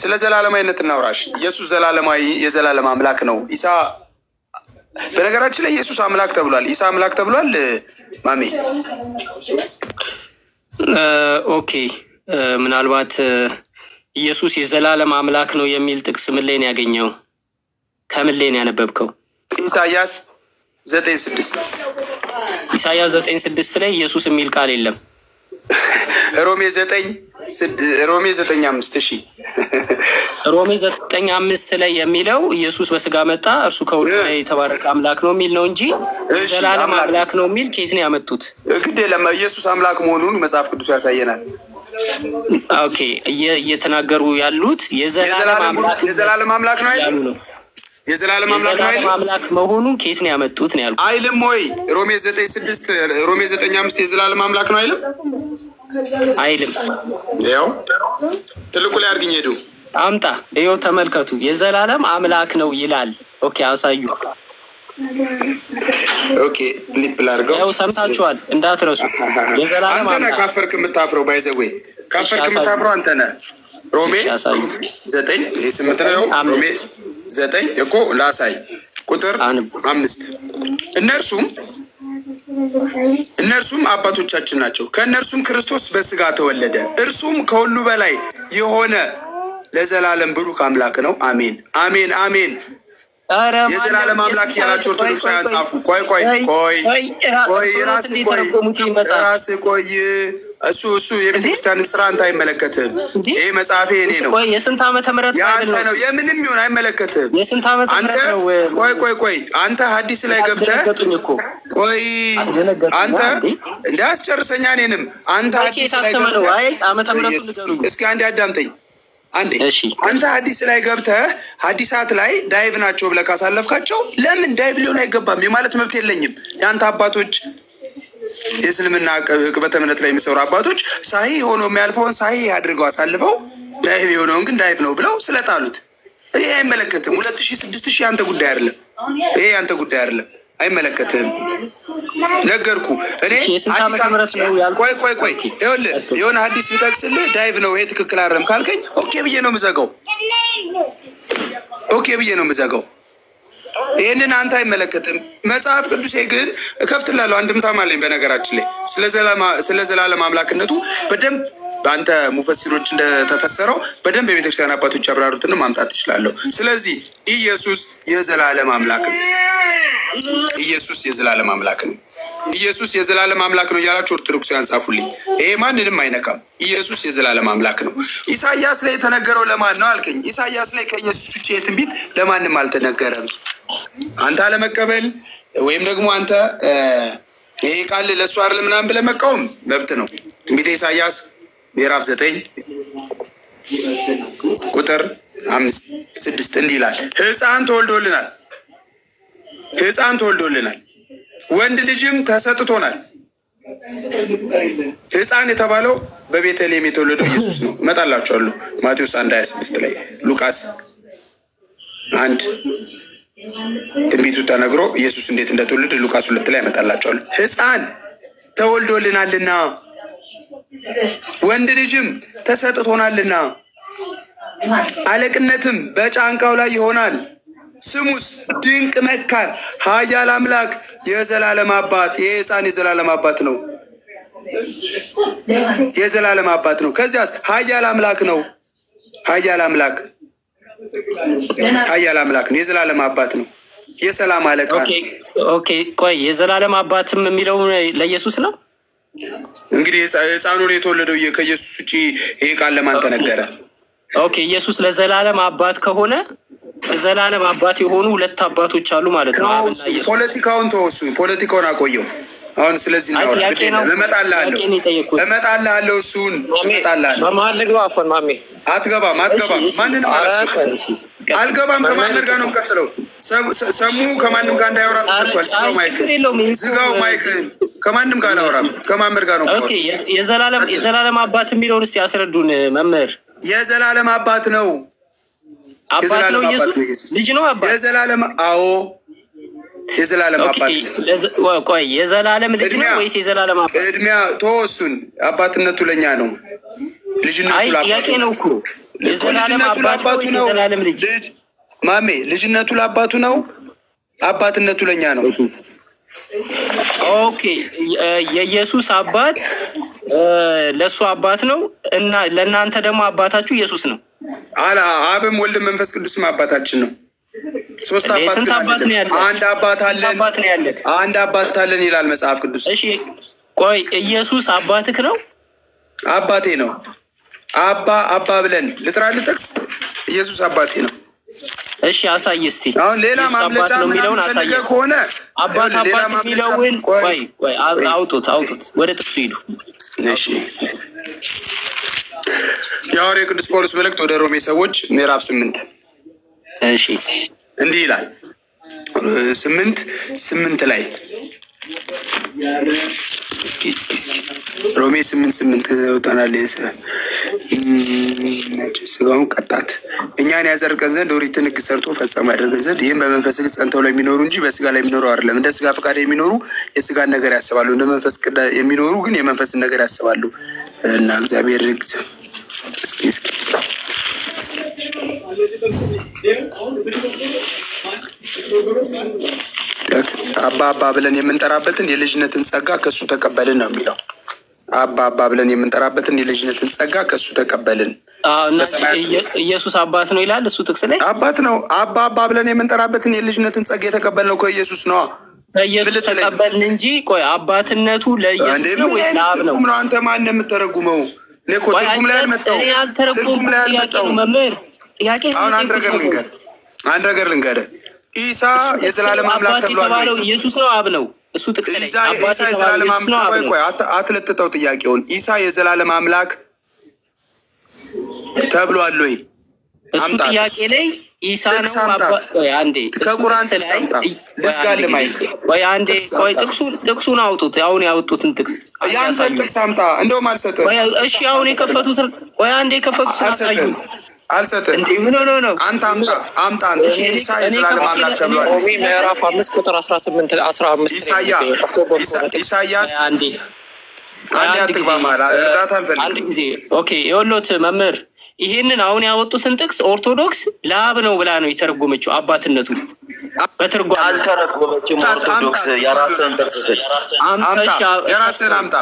ስለ ዘላለማዊነት እናውራሽ። ኢየሱስ ዘላለማዊ የዘላለም አምላክ ነው። ኢሳ በነገራችን ላይ ኢየሱስ አምላክ ተብሏል። ኢሳ አምላክ ተብሏል። ማሜ Okay፣ ምናልባት ኢየሱስ የዘላለም አምላክ ነው የሚል ጥቅስ ምን ላይ ነው ያገኘው? ከምን ላይ ነው ያነበብከው? ኢሳያስ 9:6። ኢሳያስ 9:6 ላይ ኢየሱስ የሚል ቃል የለም። ሮሜ 9:5። እሺ። ሮሜ 9:5 ላይ የሚለው ኢየሱስ በስጋ መጣ፣ እርሱ ከሁሉ ላይ የተባረከ አምላክ ነው የሚል ነው እንጂ የዘላለም አምላክ ነው የሚል ከየት ነው ያመጡት? ግድ የለም፣ ኢየሱስ አምላክ መሆኑን መጽሐፍ ቅዱስ ያሳየናል። Okay፣ እየተናገሩ ያሉት የዘላለም አምላክ የዘላለም አምላክ ነው ያሉ አይልም? ነው። የዘላለም አምላክ ነው የዘላለም አይልም? አምላክ መሆኑን ከየት ነው ያመጡት ነው ያልኩት። አይልም ወይ? ሮሜ 9:6፣ ሮሜ 9:5 የዘላለም አምላክ ነው አይልም? አይልም። ያው ትልቁ ላይ አድርግኝ ሄዱ። አምጣ፣ ይኸው ተመልከቱ። የዘላለም አምላክ ነው ይላል። Okay፣ አሳዩ። Okay፣ flip ላድርገው። ያው ሰምታችኋል፣ እንዳትረሱ። የዘላለም አንተ ነህ አምላክ ካፈርክ የምታፍረው። By the way ካፈርክ አሳዩ። የምታፍረው አንተ ነህ። ሮሜ እሺ፣ አሳዩ። 9 ይሄ 8 ነው። ሮሜ 9 እኮ ላሳይ ቁጥር አንብ። 5። እነርሱም አባቶቻችን ናቸው። ከእነርሱም ክርስቶስ በስጋ ተወለደ። እርሱም ከሁሉ በላይ የሆነ ለዘላለም ብሩክ አምላክ ነው። አሜን፣ አሜን፣ አሜን። ኧረ የዘላለም ማንም አምላክ የሱስ ያላችሁ ቆይ፣ ቆይ፣ ኦርቶዶክሳውያን ቆይ፣ ጻፉ። ቆይ ቆይ ቆይ ቆይ፣ ቆይ እርስዎ ራስህ እንዴት ቆይ ተረጎሙት ይህን መጽሐፍ? ራስህ ቆይ። እሱ የቤተክርስቲያንን ስራ አንተ አይመለከትህም። ይሄ መጽሐፌ የኔ ነው። የስንት ዓመተ ምህረት የአንተ ነው? የምንም ይሁን አይመለከትህም። የስንት ዓመተ ምህረት ነው? ቆይ ቆይ ቆይ፣ አንተ ሐዲስ ላይ ገብተህ ቆይ፣ አንተ እንደ አስጨርሰኛ እኔንም። አንተ ሐዲስ ላይ ገብተህ እስኪ አንዴ አዳምጠኝ። አንዴ አንተ ሐዲስ ላይ ገብተህ ሐዲሳት ላይ ዳይቭ ናቸው ብለህ ካሳለፍካቸው ለምን ዳይቭ ሊሆን አይገባም የማለት መብት የለኝም። የአንተ አባቶች የእስልምና ዕቅበተ እምነት ላይ የሚሰሩ አባቶች ሳሂህ ሆኖ የሚያልፈውን ሳሂህ አድርገው አሳልፈው ዳይቭ የሆነውን ግን ዳይቭ ነው ብለው ስለጣሉት ይሄ አይመለከትም። 2000 6000 ያንተ ጉዳይ አይደለም። ይሄ ያንተ ጉዳይ አይደለም፣ አይመለከትህም። ነገርኩ እኔ። ቆይ ቆይ ቆይ፣ ይኸውልህ የሆነ ሐዲስ ብጠቅስልህ ዳይቭ ነው ይሄ ትክክል አይደለም ካልከኝ okay ብዬ ነው የምዘጋው። Okay ብዬ ነው የምዘጋው። ይህንን አንተ አይመለከትም። መጽሐፍ ቅዱሴ ግን እከፍትላለሁ። አንድምታም አለኝ በነገራችን ላይ ስለ ዘላለም አምላክነቱ በደንብ በአንተ ሙፈሲሮች እንደተፈሰረው በደንብ የቤተክርስቲያን አባቶች ያብራሩትን ማምጣት ትችላለሁ። ስለዚህ ኢየሱስ የዘላለም አምላክ ነው። ኢየሱስ የዘላለም አምላክ ነው። ኢየሱስ የዘላለም አምላክ ነው እያላችሁ ኦርቶዶክሳውያን ጻፉልኝ። ይሄ ማንንም አይነካም። ኢየሱስ የዘላለም አምላክ ነው። ኢሳያስ ላይ የተነገረው ለማን ነው አልከኝ። ኢሳያስ ላይ ከኢየሱስ ውጭ የትንቢት ለማንም አልተነገረም። አንተ አለመቀበል ወይም ደግሞ አንተ ይሄ ቃል ለእሱ አይደለም ምናምን ብለህ መቃወም መብት ነው። ትንቢተ ኢሳያስ ምዕራፍ 9 ቁጥር 5 6 እንዲህ ይላል፣ ሕፃን ተወልዶልናል፣ ሕፃን ተወልዶልናል፣ ወንድ ልጅም ተሰጥቶናል። ሕፃን የተባለው በቤተልሔም የተወለደው ኢየሱስ ነው። እመጣላችኋለሁ። ማቴዎስ 1 26 ላይ፣ ሉቃስ 1 ትንቢቱ ተነግሮ ኢየሱስ እንዴት እንደተወለደ ሉቃስ 2 ላይ እመጣላችኋለሁ። ሕፃን ተወልዶልናልና ወንድ ልጅም ተሰጥቶናልና አለቅነትም በጫንቃው ላይ ይሆናል። ስሙስ ድንቅ መካር፣ ኃያል አምላክ፣ የዘላለም አባት። ይህ ሕፃን የዘላለም አባት ነው። የዘላለም አባት ነው። ከዚያስ ኃያል አምላክ ነው። ኃያል አምላክ፣ ኃያል አምላክ ነው። የዘላለም አባት ነው። የሰላም አለቃ ነው። Okay ቆይ፣ የዘላለም አባትም የሚለው ለኢየሱስ ነው? እንግዲህ ሕፃኑ የተወለደው ከኢየሱስ ውጭ ይሄ ቃል ለማን ተነገረ? Okay፣ ኢየሱስ ለዘላለም አባት ከሆነ ለዘላለም አባት የሆኑ ሁለት አባቶች አሉ ማለት ነው። ፖለቲካውን ተወው፣ እሱን ፖለቲካውን አቆየው። አሁን ስለዚህ እናወራ። እመጣልሃለሁ፣ እመጣልሃለሁ፣ እሱን እመጣልሃለሁ። በመሀል ልግባ። አፎን ማሜ። አትገባም፣ አትገባም። ማንንም አልገባም። ከማመር ጋር ነው የምቀጥለው። ሰሙ ከማንም ጋር እንዳያወራ ተሰጥቷል። ዝጋው mic፣ ዝጋው mic። ከማንም ጋር አላወራም። ከማመር ጋር ነው። Okay፣ የዘላለም አባት የሚለውን እስቲ ያስረዱን መምህር። የዘላለም አባት ነው። አባት ነው ኢየሱስ? ልጅ ነው አባት? የዘላለም አዎ፣ የዘላለም አባት። ቆይ፣ የዘላለም ልጅ ነው ወይስ የዘላለም አባት? ቅድሚያ ተወሱን አባትነቱ ለኛ ነው። ልጅነቱ ጥያቄ ነው እኮ። ልጅነቱ ለአባቱ ነው። ልጅ ማሜ፣ ልጅነቱ ለአባቱ ነው። አባትነቱ ለኛ ነው። Okay፣ የኢየሱስ አባት ለእሱ አባት ነው እና ለእናንተ ደግሞ አባታችሁ ኢየሱስ ነው። አብም ወልድም መንፈስ ቅዱስም አባታችን ነው። ሶስት አባት ነው ያለን። አንድ አባት አለን። አንድ አባት አለን ይላል መጽሐፍ ቅዱስ። እሺ ቆይ፣ ኢየሱስ አባትክ ነው? አባቴ ነው። አባ አባ ብለን ልጥራ ልጥቅስ? ኢየሱስ አባቴ ነው። እሺ አሳይ እስቲ። አሁን ሌላ ማምለጫ ምናምን ፈልገህ ከሆነ አባት አባት የሚለውን ቆይ ቆይ፣ አውጡት አውጡት፣ ወደ ጥቅሱ ሂዱ። እሺ፣ የሐዋርያው ቅዱስ ጳውሎስ መልእክት ወደ ሮሜ ሰዎች ምዕራፍ 8። እሺ፣ እንዲህ ይላል 8:8 ላይ። እስኪ እስኪ እስኪ ሮሜ 8:8 ወጣናል። ስጋውን ቀጣት እኛን ያጸድቀን ዘንድ ኦሪትን ሕግ ሰርቶ ፈጸመ ያደርገን ዘንድ፣ ይህም በመንፈስ ሕግ ጸንተው ለሚኖሩ እንጂ በስጋ ላይ የሚኖሩ አይደለም። እንደ ስጋ ፈቃድ የሚኖሩ የስጋን ነገር ያስባሉ፣ እንደ መንፈስ የሚኖሩ ግን የመንፈስን ነገር ያስባሉ። እና እግዚአብሔር ሕግ እስኪ እስኪ አባ አባ ብለን የምንጠራበትን የልጅነትን ጸጋ ከእሱ ተቀበልን ነው የሚለው። አባ አባ ብለን የምንጠራበትን የልጅነትን ጸጋ ከእሱ ተቀበልን። ኢየሱስ አባት ነው ይላል እሱ ጥቅስ ላይ። አባት ነው። አባ አባ ብለን የምንጠራበትን የልጅነትን ጸጋ የተቀበልነው ከኢየሱስ ነዋ። ከኢየሱስ ተቀበልን እንጂ ቆይ አባትነቱ ለኢየሱስ ነው ወይስ ለአብ ነው? አንተ ማን ነው የምተረጉመው? እኔ እኮ ትርጉም ላይ አልመጣሁም። ትርጉም ላይ አልመጣሁም መምህር። ጥያቄ አሁን አንድ ነገር ልንገርህ፣ አንድ ነገር ልንገርህ። ኢሳ የዘላለም አምላክ ተብሏል። ኢየሱስ ነው አብ ነው? እሱ ጥቅስ ላይ አባት የዘላለም አምላክ። ቆይ ቆይ፣ አትለጥጠው ጥያቄውን። ኢሳ የዘላለም አምላክ ተብሏል ወይ? እሱ ጥያቄ ላይ ኢሳ ነው አባት። ቆይ አንዴ፣ ከቁርአን ጥቅስ አምጣ። ልዝጋልህ mic። ቆይ አንዴ፣ ቆይ ጥቅሱን አውጡት። አሁን ያወጡትን ጥቅስ ያንተን ጥቅስ አምጣ። እንደውም አልሰጥህም። እሺ አሁን የከፈቱትን፣ ቆይ አንዴ የከፈቱትን አሳዩን። አልሰጥህም። እንዴ ምን ሆኖ ነው? አንተ አምጣ አምጣ። አንተ ኢሳ የዘላለም አምላክ ተብሏል። ሮሜ ምዕራፍ 5 ቁጥር 18 15 ኢሳያስ አንዴ አትግባ መሀል፣ እርዳታ አልፈልግም። አንድ ጊዜ okay። ይኸውልዎት መምህር፣ ይሄንን አሁን ያወጡትን ጥቅስ ኦርቶዶክስ ለአብ ነው ብላ ነው የተረጎመችው። አባትነቱ በትርጓሜ አልተረጎመችም። ኦርቶዶክስ የራስህን ጥቅስ አምጣ፣ የራስህን አምጣ።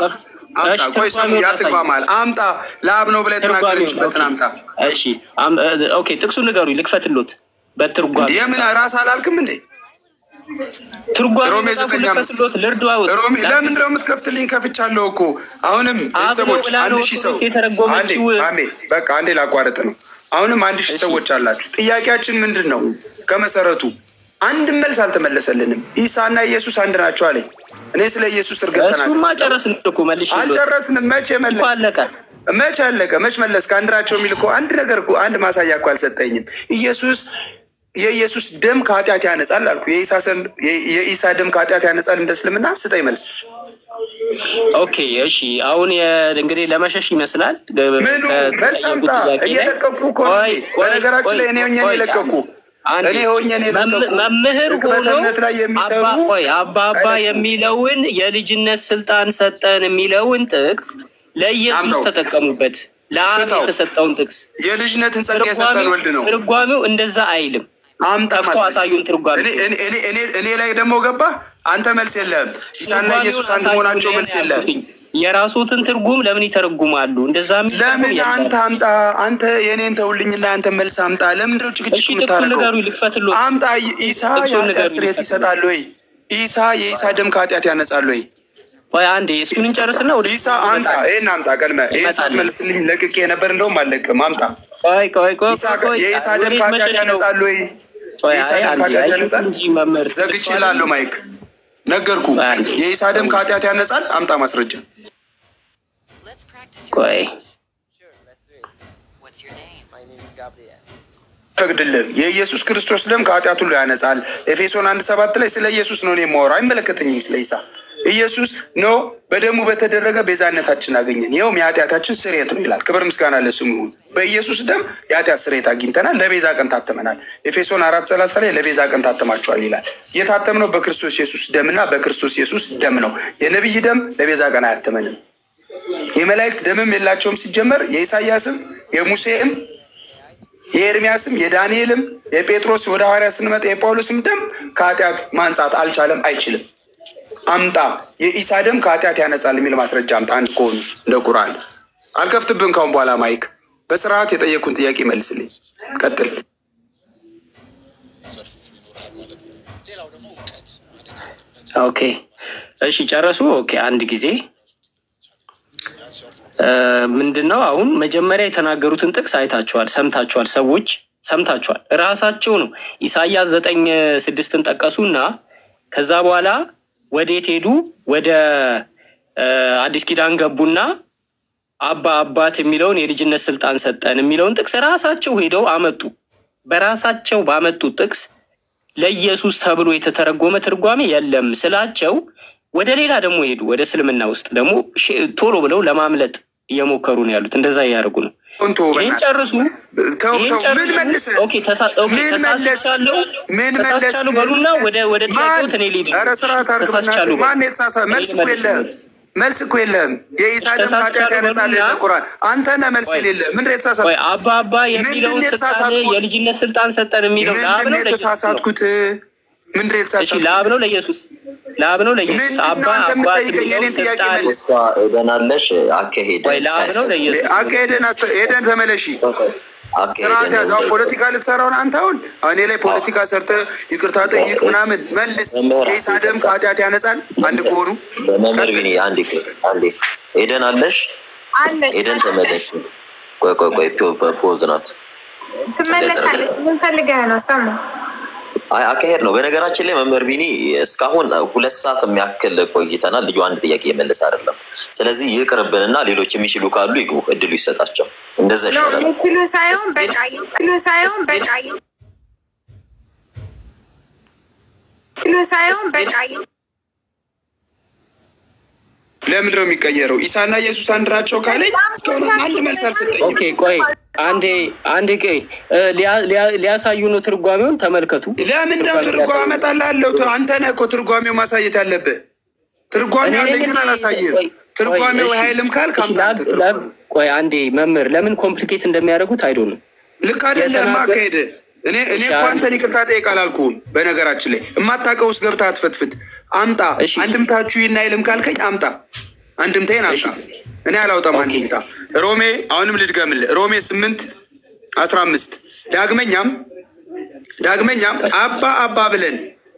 ቆይ ስሙ፣ አትግባ መሀል። አምጣ፣ ለአብ ነው ብላ የተናገረችበትን አምጣ። እሺ okay፣ ጥቅሱን ንገሩኝ፣ ልክፈትሎት። በትርጓሜ የምን ራስ አላልክም እንዴ? ትርጓሜ ልክፈትሎት፣ ልርዳዎት። ለምንድን ነው የምትከፍትልኝ? ከፍቻለሁ እኮ አሁንም። ቤተሰቦች 1000 ሰው በቃ አንዴ ላቋርጥ ነው። አሁንም 1000 ሰዎች አላችሁ። ጥያቄያችን ምንድን ነው? ከመሰረቱ አንድ መልስ አልተመለሰልንም። ኢሳና ኢየሱስ አንድ ናቸው አለኝ። እኔ ስለ ኢየሱስ እርግጥ ተናግሬ እሱማ ጨረስን እኮ መልሼ አልጨረስንም። መቼ መለስ? መቼ አለቀ? መች መለስ? ከአንድ ናቸው የሚል እኮ አንድ ነገር እኮ አንድ ማሳያ እኮ አልሰጠኝም። ኢየሱስ የኢየሱስ ደም ከኃጢአት ያነጻል አልኩ። የኢሳ ደም ከኃጢአት ያነጻል እንደ እስልምና ስጠኝ መልስ። okay እሺ። አሁን እንግዲህ ለመሸሽ ይመስላል። ምኑ መልስ አምጣ። እየለቀኩ እኮ ነው። በነገራችን ላይ እኔ ሆኜ ነው የለቀኩ። እኔ ሆኜ ነው የለቀኩ። መምህር ሆኖ አባ አባ የሚለውን የልጅነት ስልጣን ሰጠን የሚለውን ጥቅስ ለኢየሱስ ተጠቀሙበት። ለአብ የተሰጠውን ጥቅስ የልጅነትን ጸጋ የሰጠን ወልድ ነው። ትርጓሜው እንደዛ አይልም። አምጣ ከፍቶ አሳዩን ትርጓሜ። እኔ ላይ ደግሞ ገባ። አንተ መልስ የለህም። ኢሳና ኢየሱስ አንድ መሆናቸው መልስ የለህም። የራሱትን ትርጉም ለምን ይተረጉማሉ? እንደዛ ለምን አንተ አምጣ። አንተ የኔን ተውልኝና አንተ መልስ አምጣ። ለምንድን ነው ጭቅጭቅ የምታደርገው? አምጣ። ኢሳ የኃጢአት ስርየት ይሰጣል ወይ? ኢሳ የኢሳ ደም ከኃጢአት ያነጻል ወይ? ቆይ አንዴ እሱን እንጨርስና ወደ ኢሳ አምጣ። ይሄን አምጣ። ቀድመህ ይሄን ሳትመልስልኝ ለቅቄ ነበር። እንደውም አልለቅም። አምጣ። ቆይ ቆይ ቆይ ቆይ የኢሳ ደም ከኃጢአት ያነጻል ወይ? ዘግቼ እላለሁ። mic ነገርኩ። የኢሳ ደም ከኃጢአት ያነጻል። አምጣ ማስረጃ። ቆይ ፈቅድልህ የኢየሱስ ክርስቶስ ደም ከኃጢአት ሁሉ ያነጻል። ኤፌሶን 1:7 ላይ ስለ ኢየሱስ ነው እኔ የማወራው፣ አይመለከተኝም ስለ ኢሳ። ኢየሱስ ነው በደሙ በተደረገ ቤዛነታችን አገኘን፣ ይኸውም የኃጢአታችን ስርየት ነው ይላል። ክብር ምስጋና ለስሙ ይሁን። በኢየሱስ ደም የኃጢአት ስርየት አግኝተናል፣ ለቤዛ ቀን ታተመናል። ኤፌሶን 4:30 ላይ ለቤዛ ቀን ታተማችኋል ይላል። የታተምነው በክርስቶስ ኢየሱስ ደምና በክርስቶስ ኢየሱስ ደም ነው። የነቢይ ደም ለቤዛ ቀን አያተመንም። የመላእክት ደምም የላቸውም ሲጀመር። የኢሳያስም የሙሴም የኤርሚያስም የዳንኤልም የጴጥሮስ ወደ ሐዋርያ ስንመጣ የጳውሎስም ደም ከኃጢአት ማንጻት አልቻለም፣ አይችልም። አምጣ የኢሳ ደም ከኃጢአት ያነጻል የሚል ማስረጃ አምጣ። አንድ ከሆኑ እንደ ቁርአን አልከፍትብን። ካሁን በኋላ mic በስርዓት የጠየኩን ጥያቄ መልስልኝ። ቀጥል። okay እሺ፣ ጨረሱ። okay አንድ ጊዜ ምንድነው አሁን መጀመሪያ የተናገሩትን ጥቅስ አይታችኋል፣ ሰምታችኋል፣ ሰዎች ሰምታችኋል። ራሳቸው ነው ኢሳያስ 9:6ን ጠቀሱና ከዛ በኋላ ወዴት ሄዱ? ወደ አዲስ ኪዳን ገቡና አባ አባት የሚለውን የልጅነት ስልጣን ሰጠን የሚለውን ጥቅስ ራሳቸው ሄደው አመጡ። በራሳቸው ባመጡት ጥቅስ ለኢየሱስ ተብሎ የተተረጎመ ትርጓሜ የለም ስላቸው ወደ ሌላ ደግሞ ሄዱ። ወደ እስልምና ውስጥ ደግሞ ቶሎ ብለው ለማምለጥ እየሞከሩ ነው ያሉት። እንደዛ እያደረጉ ነው። ይህን ጨርሱ። ተሳስቻለሁ ተሳስቻለሁ በሉና ወደ ጥያቄው እኔ ልሂድ። ተሳስቻለሁ። መልስ እኮ የለህም። የኢሳ ደም ከኃጢአት ያነጻል ቁርአን። አንተ ነህ መልስ የሌለህ። ምንድን ነው የተሳሳትኩት? አባ አባ የሚለውን ስልጣን የልጅነት ስልጣን ሰጠን የሚለው ለአብ ነው የተሳሳትኩት? ምንድን ነው የተሳሳትኩት? ለአብ ነው ለኢየሱስ? ለአብ ነው ለኢየሱስ? አባ አባት የሚለውን ስልጣን ኤደን አለሽ አካሄደን ለአብ ነው ለኢየሱስ? አካሄደን ኤደን ተመለሺ። ስርዓት ያዝ። አሁን ፖለቲካ ልትሰራውን አንተ አሁን እኔ ላይ ፖለቲካ ሰርተህ ይቅርታ ጠይቅ ምናምን መልስ። የኢሳ ደም ከኃጢአት ያነጻል። አንድ ከሆኑ መምህር ቢኒ አንዴ አንዴ፣ ኤደን አለሽ? ኤደን ተመለሽ። ቆይ ቆይ ቆይ፣ pause ናት። ትመለሳለች። ምን ፈልገህ ነው ሰሙ? አይ አካሄድ ነው። በነገራችን ላይ መምህር ቢኒ እስካሁን 2 ሰዓት የሚያክል ቆይተናል። ልጁ አንድ ጥያቄ የመለስ አይደለም። ስለዚህ ይቅርብንና ሌሎች የሚችሉ ካሉ ይግቡ፣ እድሉ ይሰጣቸው። እንደዛ ይሻላል። የሚችሉ ሳይሆን በቃ የሚችሉ ሳይሆን በቃ የሚችሉ ሳይሆን በቃ። ለምንድን ነው የሚቀየረው? ኢሳና ኢየሱስ አንድ ናቸው ካለኝ እስካሁን አንድ መልስ አልሰጠኝም። Okay፣ ቆይ አንዴ አንዴ፣ ቆይ ሊያሳዩ ነው ትርጓሜውን፣ ተመልከቱ። ለምን ነው ትርጓሜ አመጣልሃለሁ? አንተ ነህ እኮ ትርጓሜው ማሳየት ያለብህ። ትርጓሜው አለኝ ግን አላሳይህም። ትርጓሜው ኃይልም ካልክ አምጣ አንተ ትርጓሜው። ቆይ አንዴ መምህር፣ ለምን complicate እንደሚያደርጉት I don't know። ልክ አይደለም አካሄድ። እኔ እኮ አንተን ይቅርታ ጠይቅ አላልኩህም። በነገራችን ላይ የማታውቀው ውስጥ ገብተህ አትፈትፍት። አምጣ። አንድምታችሁ ይህን አይልም ካልከኝ አምጣ፣ አንድምታዬን አምጣ። እኔ አላውጣም አንድምታ። ሮሜ፣ አሁንም ልድገምልህ፣ ሮሜ 8:15፣ ዳግመኛም አባ አባ ብለን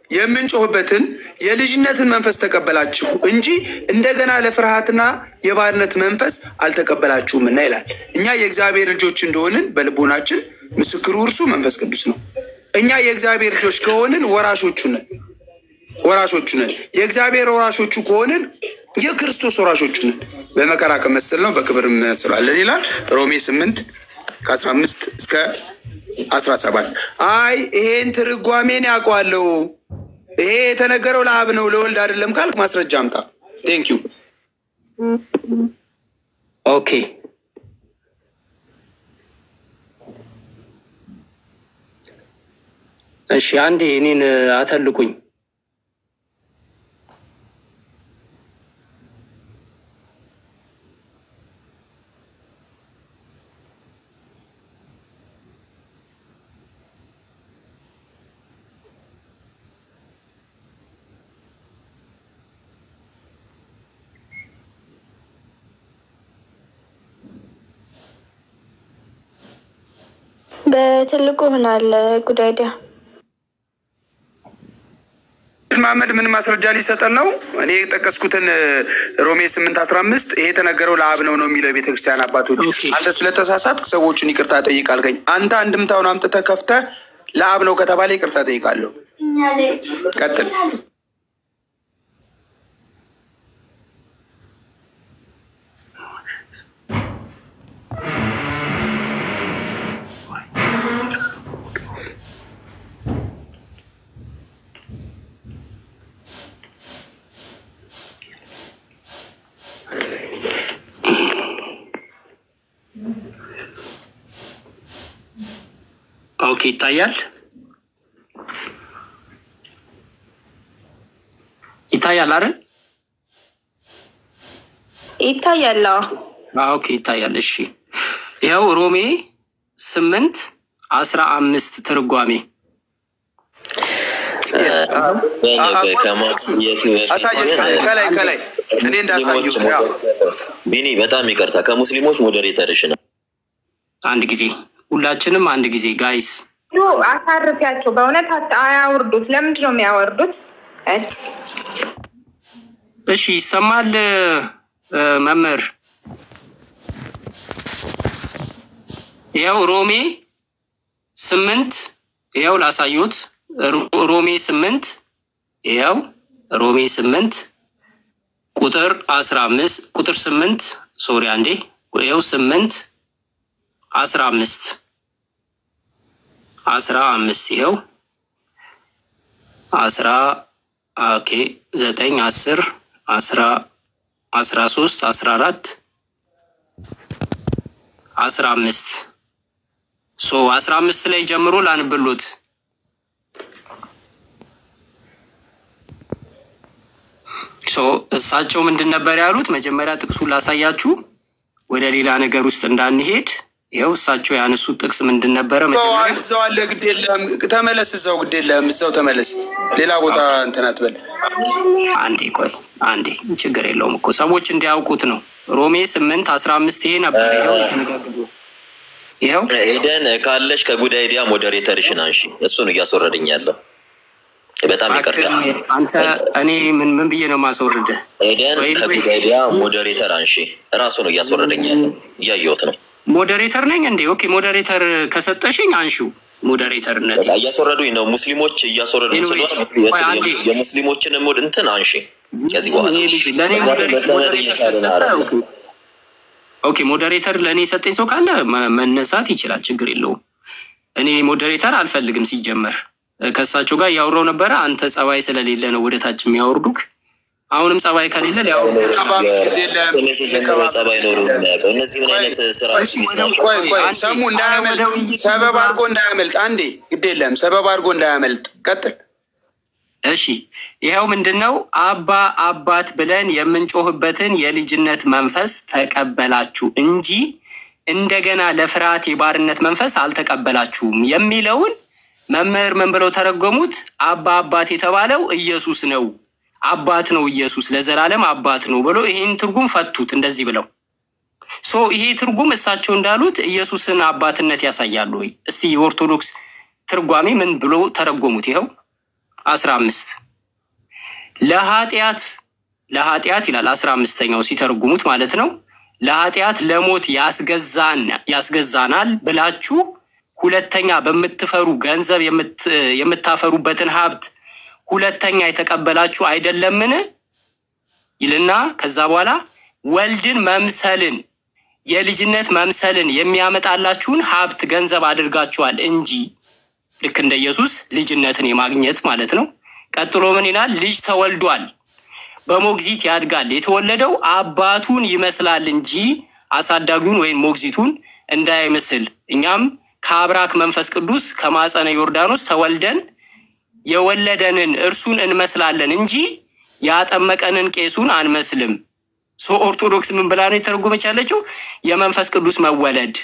የምንጮህበትን የልጅነትን መንፈስ ተቀበላችሁ እንጂ እንደገና ለፍርሃትና የባርነት መንፈስ አልተቀበላችሁምና ይላል። እኛ የእግዚአብሔር ልጆች እንደሆንን በልቦናችን ምስክሩ እርሱ መንፈስ ቅዱስ ነው። እኛ የእግዚአብሔር ልጆች ከሆንን ወራሾቹ ነን፣ ወራሾቹ ነን። የእግዚአብሔር ወራሾቹ ከሆንን የክርስቶስ ወራሾቹ ነን። በመከራ ከመሰል ነው በክብር እንመስለዋለን ይላል ሮሜ 8 ከ15 እስከ 17። አይ ይሄን ትርጓሜን ያውቀዋለሁ፣ ይሄ የተነገረው ለአብ ነው ለወልድ አይደለም ካልክ ማስረጃ አምጣ። Thank you። Okay፣ እሺ፣ አንዴ እኔን አተልቁኝ። በትልቁ ሆናል ጉዳይዲያ። መሐመድ ምን ማስረጃ ሊሰጠን ነው? እኔ የጠቀስኩትን ሮሜ 8:15 ይሄ የተነገረው ለአብ ነው ነው የሚለው የቤተክርስቲያን አባቶች። አንተ ስለተሳሳትክ ሰዎችን ይቅርታ ጠይቅ አልከኝ። አንተ አንድምታውን አምጥተህ ከፍተህ ለአብ ነው ከተባለ ይቅርታ ጠይቃለሁ። ቀጥል። Okay፣ ይታያል፣ ይታያል አይደል? ይታያል። Okay፣ ይታያል። እሺ፣ ይኸው ሮሜ 8:15 ትርጓሜ። ከማሳየቱ አሳየች ከላይ ከላይ እኔ እንዳሳየሁ። ቢኒ በጣም ይቅርታ፣ ከሙስሊሞች moderator ሽ ነው። አንድ ጊዜ ሁላችንም አንድ ጊዜ guys። አሳርፊያቸው። በእውነት አያውርዱት። ለምንድን ነው የሚያወርዱት? እሺ፣ ይሰማል መምህር? ይኸው ሮሜ 8፣ ይኸው ላሳዩት። ሮሜ 8፣ ይኸው ሮሜ 8 ቁጥር 15፣ ቁጥር 8፣ sorry አንዴ፣ ይኸው 8:15፣ 15፣ ይኸው አስራ okay 9፣ 10፣ 13፣ 14፣ 15። So 15 ላይ ጀምሮ ላንብሎት። So እሳቸው ምንድን ነበር ያሉት? መጀመሪያ ጥቅሱን ላሳያችሁ ወደ ሌላ ነገር ውስጥ እንዳንሄድ። ይኸው እሳቸው ያነሱት ጥቅስ ምንድን ነበረ? መጀመሪያ እዛው አለ። ግድ የለም ተመለስ፣ እዛው ግድ የለም እዛው ተመለስ። ሌላ ቦታ እንትን አትበል። አንዴ ቆይ አንዴ፣ ችግር የለውም እኮ ሰዎች እንዲያውቁት ነው። ሮሜ 8:15 ይሄ ነበር። ይኸው የተነጋገሩ ይኸው ኤደን ካለሽ ከጉድ አይዲያ moderator ሽን አንሺ። እሱ ነው እያስወረደኝ ያለው። በጣም ይቅርታ አንተ እኔ ምን ምን ብዬ ነው የማስወርድህ? ኤደን ከጉድ አይዲያ moderator አንሺ። እራሱ ነው እያስወረደኝ ያለው፣ እያየሁት ነው። Moderator ነኝ እንዴ? Okay፣ moderator ከሰጠሽኝ አንሺው። Moderator ነት በቃ እያስወረዱኝ ነው። ሙስሊሞች እያስወረዱኝ ስለሆነ የሙስሊሞችን mod እንትን አንሺ። ከዚህ በኋላ ለእኔ መቀመጥ እየቻልን አይደለም። Okay፣ moderator ለእኔ የሰጠኝ ሰው ካለ መነሳት ይችላል፣ ችግር የለውም። እኔ moderator አልፈልግም። ሲጀመር ከእሳቸው ጋር እያወራው ነበረ። አንተ ጸባይ ስለሌለ ነው ወደ ታች የሚያወርዱክ። አሁንም ጸባይ ከሌለ ሊያወርዱ ጸባይ ኖሮ የሚያውቀው እነዚህ ምን አይነት ስራ ቆይ ቆይ፣ ሰሙ እንዳያመልጥ፣ ሰበብ አድርጎ እንዳያመልጥ። አንዴ ግድ የለም፣ ሰበብ አድርጎ እንዳያመልጥ። ቀጥል። እሺ፣ ይኸው ምንድን ነው? አባ አባት ብለን የምንጮህበትን የልጅነት መንፈስ ተቀበላችሁ እንጂ እንደገና ለፍርሃት የባርነት መንፈስ አልተቀበላችሁም የሚለውን መምህር ምን ብለው ተረጎሙት? አባ አባት የተባለው ኢየሱስ ነው፣ አባት ነው፣ ኢየሱስ ለዘላለም አባት ነው ብሎ ይህን ትርጉም ፈቱት እንደዚህ ብለው። So ይሄ ትርጉም እሳቸው እንዳሉት ኢየሱስን አባትነት ያሳያሉ ወይ? እስቲ የኦርቶዶክስ ትርጓሜ ምን ብሎ ተረጎሙት? ይኸው 15 ለኃጢአት ይላል። 15ኛው ሲተረጉሙት ማለት ነው። ለኃጢአት ለሞት ያስገዛናል ብላችሁ ሁለተኛ በምትፈሩ ገንዘብ የምታፈሩበትን ሀብት ሁለተኛ የተቀበላችሁ አይደለምን? ይልና ከዛ በኋላ ወልድን መምሰልን የልጅነት መምሰልን የሚያመጣላችሁን ሀብት ገንዘብ አድርጋችኋል እንጂ፣ ልክ እንደ ኢየሱስ ልጅነትን የማግኘት ማለት ነው። ቀጥሎ ምን ይላል? ልጅ ተወልዷል፣ በሞግዚት ያድጋል። የተወለደው አባቱን ይመስላል እንጂ አሳዳጊውን ወይም ሞግዚቱን እንዳይመስል፣ እኛም ከአብራክ መንፈስ ቅዱስ ከማፀነ ዮርዳኖስ ተወልደን የወለደንን እርሱን እንመስላለን እንጂ ያጠመቀንን ቄሱን አንመስልም። So ኦርቶዶክስ ምን ብላ ነው የተረጎመች ያለችው? የመንፈስ ቅዱስ መወለድ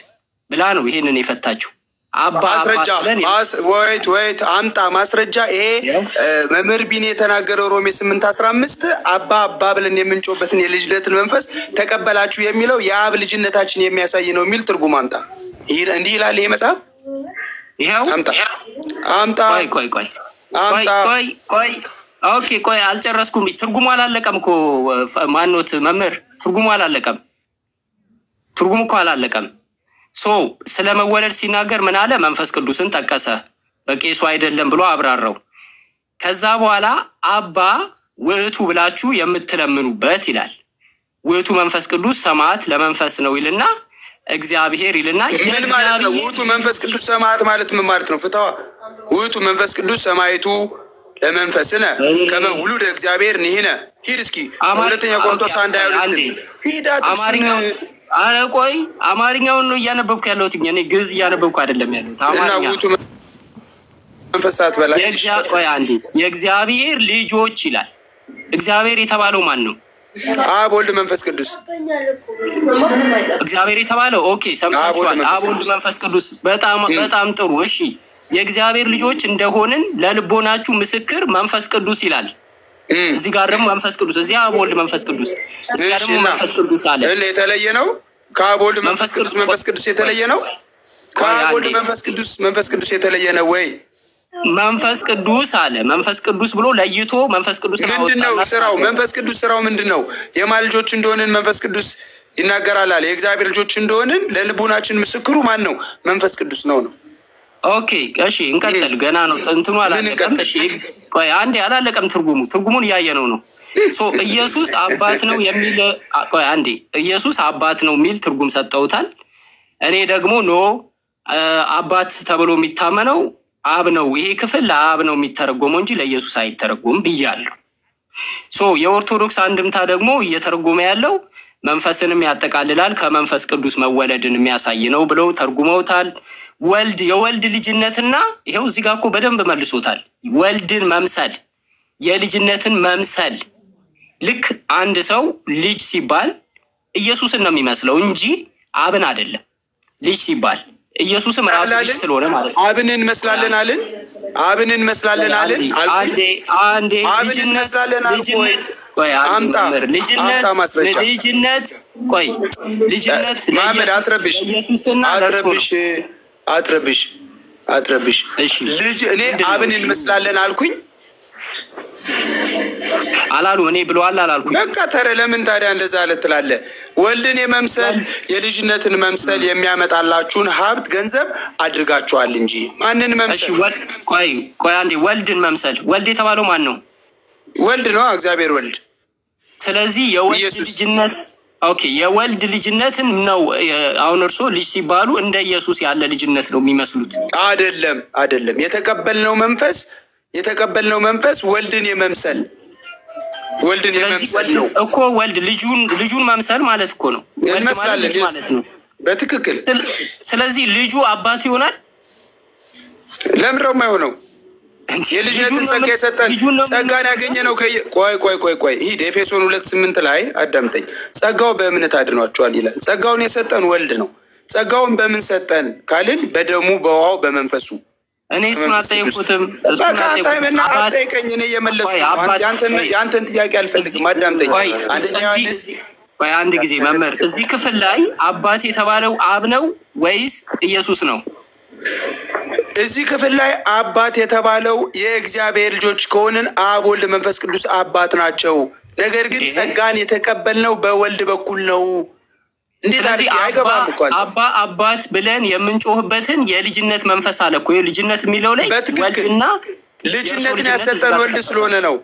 ብላ ነው ይሄንን የፈታችው። አባ ማስረጃ፣ wait wait፣ አምጣ ማስረጃ። ይሄ መምህር ቢኒ የተናገረው ሮሜ 8:15 አባ አባ ብለን የምንጮህበትን የልጅነትን መንፈስ ተቀበላችሁ የሚለው የአብ ልጅነታችን የሚያሳይ ነው የሚል ትርጉም አምጣ። እንዲህ ይላል ይሄ መጽሐፍ። ይኸው አምጣ አምጣ። ቆይ ቆይ ቆይ ቆይ ቆይ ቆይ፣ okay፣ ቆይ፣ አልጨረስኩም። ትርጉሙ አላለቀም እኮ። ማኖት መምህር፣ ትርጉሙ አላለቀም። ትርጉሙ እኮ አላለቀም። So ስለ መወለድ ሲናገር ምን አለ? መንፈስ ቅዱስን ጠቀሰ። በቄሱ አይደለም ብሎ አብራራው። ከዛ በኋላ አባ ውእቱ ብላችሁ የምትለምኑበት ይላል። ውእቱ መንፈስ ቅዱስ ሰማዕት ለመንፈስ ነው ይልና እግዚአብሔር ይልና ምን ማለት ነው? ውእቱ መንፈስ ቅዱስ ሰማዕት ማለት ምን ማለት ነው? ፍታዋ። ውእቱ መንፈስ ቅዱስ ሰማዕቱ ለመንፈስነ ከመ ውሉደ እግዚአብሔር ንሕነ። ሂድ እስኪ ሁለተኛ ቆሮንቶስ 1:22ን ሂድ። አማርኛው፣ ኧረ ቆይ፣ አማርኛውን ነው እያነበብኩ ያለሁት፣ እኔ ግዕዝ እያነበብኩ አይደለም ያለሁት። እና አማርኛ ውእቱ መንፈስ አትበላ። ቆይ አንዴ፣ የእግዚአብሔር ልጆች ይላል። እግዚአብሔር የተባለው ማን ነው? አብ ወልድ መንፈስ ቅዱስ። እግዚአብሔር የተባለው፣ okay፣ ሰምታችኋል። አብ ወልድ መንፈስ ቅዱስ። በጣም በጣም ጥሩ። እሺ፣ የእግዚአብሔር ልጆች እንደሆንን ለልቦናችሁ ምስክር መንፈስ ቅዱስ ይላል። እዚህ ጋር ደግሞ መንፈስ ቅዱስ፣ እዚህ አብ ወልድ መንፈስ ቅዱስ፣ እዚህ ጋር ደግሞ መንፈስ ቅዱስ አለ። የተለየ ነው። ከአብ ወልድ መንፈስ ቅዱስ መንፈስ ቅዱስ የተለየ ነው። ከአብ ወልድ መንፈስ ቅዱስ መንፈስ ቅዱስ የተለየ ነው ወይ? መንፈስ ቅዱስ አለ። መንፈስ ቅዱስ ብሎ ለይቶ መንፈስ ቅዱስ ምንድን ነው ስራው? መንፈስ ቅዱስ ስራው ምንድን ነው? የማን ልጆች እንደሆንን መንፈስ ቅዱስ ይናገራል አለ። የእግዚአብሔር ልጆች እንደሆንን ለልቡናችን ምስክሩ ማን ነው? መንፈስ ቅዱስ ነው ነው። Okay፣ እሺ፣ እንቀጥል። ገና ነው፣ እንትኑ አላለቀም። እሺ፣ ቆይ አንዴ፣ አላለቀም። ትርጉሙን እያየነው ነው። So ኢየሱስ አባት ነው የሚል፣ ቆይ አንዴ፣ ኢየሱስ አባት ነው የሚል ትርጉም ሰጠውታል። እኔ ደግሞ no፣ አባት ተብሎ የሚታመነው አብ ነው። ይሄ ክፍል ለአብ ነው የሚተረጎመው እንጂ ለኢየሱስ አይተረጎም ብያለሁ። So የኦርቶዶክስ አንድምታ ደግሞ እየተረጎመ ያለው መንፈስንም ያጠቃልላል፣ ከመንፈስ ቅዱስ መወለድን የሚያሳይ ነው ብለው ተርጉመውታል። ወልድ የወልድ ልጅነትና ይኸው እዚህ ጋር እኮ በደንብ መልሶታል። ወልድን መምሰል፣ የልጅነትን መምሰል፣ ልክ አንድ ሰው ልጅ ሲባል ኢየሱስን ነው የሚመስለው እንጂ አብን አይደለም። ልጅ ሲባል ኢየሱስም ራሱ ልጅ ስለሆነ ማለት ነው። አብን እንመስላለን አልን። አብን እንመስላለን አልን። አንዴ አንዴ አብን እንመስላለን አልኩ ወይ? ቆይ አንድ አምጣ መምህር ልጅነት አምጣ ማስረጃ። ልጅነት ቆይ ልጅነት መሐመድ ለኢየሱስ አትረብሽ፣ ለኢየሱስና ለእርሱ ነው። አትረብሽ፣ አትረብሽ፣ አትረብሽ። እሺ ልጅ እኔ ምንድን ነው? አብን እሺ እንመስላለን አልኩኝ። አላሉ እኔ ብለዋል አላልኩኝ። በቃ ተረ ለምን ታዲያ እንደዛ አለ ትላለህ? ወልድን የመምሰል የልጅነትን መምሰል የሚያመጣላችሁን ሀብት ገንዘብ አድርጋችኋል እንጂ ማንን እሺ መምሰል? ቆይ ቆይ አንዴ ወልድን መምሰል ወልድ የተባለው ማን ነው? ወልድ ነው፣ እግዚአብሔር ወልድ ስለዚህ የወልድ ኢየሱስ። ልጅነት okay፣ የወልድ ልጅነትን ነው። አሁን እርሶ ልጅ ሲባሉ እንደ ኢየሱስ ያለ ልጅነት ነው የሚመስሉት። አይደለም፣ አይደለም። የተቀበልነው መንፈስ ወልድን የመምሰል ወልድን ስለዚህ የመምሰል ወልድ ነው። እኮ ወልድ ልጁን መምሰል ማለት እኮ ነው። ወልድ ማለት እንመስላለን። ልጅ ማለት ነው። በትክክል። ስለዚህ ልጁ አባት ይሆናል። ለምንድነው የማይሆነው? እንዴ፣ የልጅነትን ልጁን ነው ጸጋ የሰጠን ልጁን ነው ጸጋን የምንመስለው? ያገኘ ነው። ቆይ ቆይ ቆይ ቆይ ሂድ ኤፌሶን 2:8 ላይ አዳምጠኝ። ጸጋው በእምነት አድኗቸዋል ይላል። ጸጋውን የሰጠን ወልድ ነው። ጸጋውን በምን ሰጠን ካልን በደሙ በውሃው በመንፈሱ። እኔ እሱን በመንፈስ ቅዱስ። አልጠየኩትም። እሱን በቃ አንተ አልጠየኩትም። እና አባት አትጠይቀኝ። እኔ እየመለስኩ ቆይ ነው። አባት ቆይ የአንተን ጥያቄ አልፈልግም። አዳምጠኝ። ቆይ አንደኛ እዚህ ዮሐንስ ቆይ አንድ ጊዜ መምህር፣ እዚህ ክፍል ላይ አባት የተባለው አብ ነው ወይስ ኢየሱስ ነው? እዚህ ክፍል ላይ አባት የተባለው የእግዚአብሔር ልጆች ከሆንን አብ፣ ወልድ፣ መንፈስ ቅዱስ አባት ናቸው። ነገር ግን እንዴ? ጸጋን የተቀበልነው በወልድ በኩል ነው። እንዴት ስለዚህ አድርጌ አባ አይገባም እኮ አንተ። አባ አባት ብለን የምንጮህበትን የልጅነት መንፈስ አለ እኮ። ልጅነት የሚለው ላይ በትክክል ወልድና የእርሱ ልጅነትን ልጅነት ያሰጠን እዛ ወልድ ስለሆነ ነው።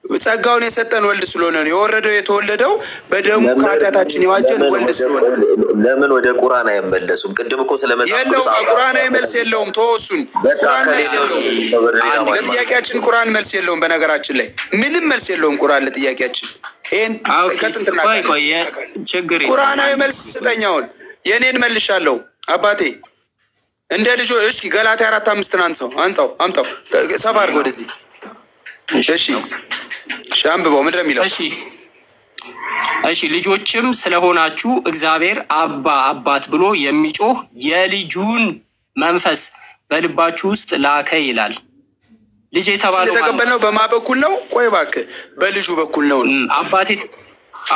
ጸጋውን የሰጠን ወልድ ስለሆነ ነው። የወረደው የተወለደው በደሙ ከኃጢአታችን የዋጀን ወልድ ስለሆነ ነው። ለምን ወደ ቁርአን አይመለሱም? ቅድም እኮ ስለ መጽሐፍ የለውም፣ ቅዱስ ቁርአናዊ መልስ የለውም። ተወው እሱን። በቃ ቁርአን መልስ ከሌለው የለውም። ወደ ሌላ ማለት ነው። ለጥያቄያችን ቁርአን መልስ የለውም። በነገራችን ላይ ምንም መልስ የለውም ቁርአን ለጥያቄያችን። ይሄን okay፣ ከጥንት ቆይ እናውቃለን። ቆይ ችግር የለም። ቁርአናዊ መልስ ስጠኝ። አሁን የእኔን መልሻለሁ አባቴ እንደ ልጆ። እስኪ ገላትያ 4:5ን አንሳው፣ አንጣው፣ አምጣው፣ ሰፋ አድርገው ወደዚህ። እሺ እሺ፣ አንብበው። ምንድን ነው የሚለው? እሺ እሺ፣ ልጆችም ስለሆናችሁ እግዚአብሔር አባ አባት ብሎ የሚጮህ የልጁን መንፈስ በልባችሁ ውስጥ ላከ ይላል። ልጅ የተባለው ማን ነው? የተቀበልነው በማ በኩል ነው? ቆይ እባክህ፣ በልጁ በኩል ነው ነው አባቴ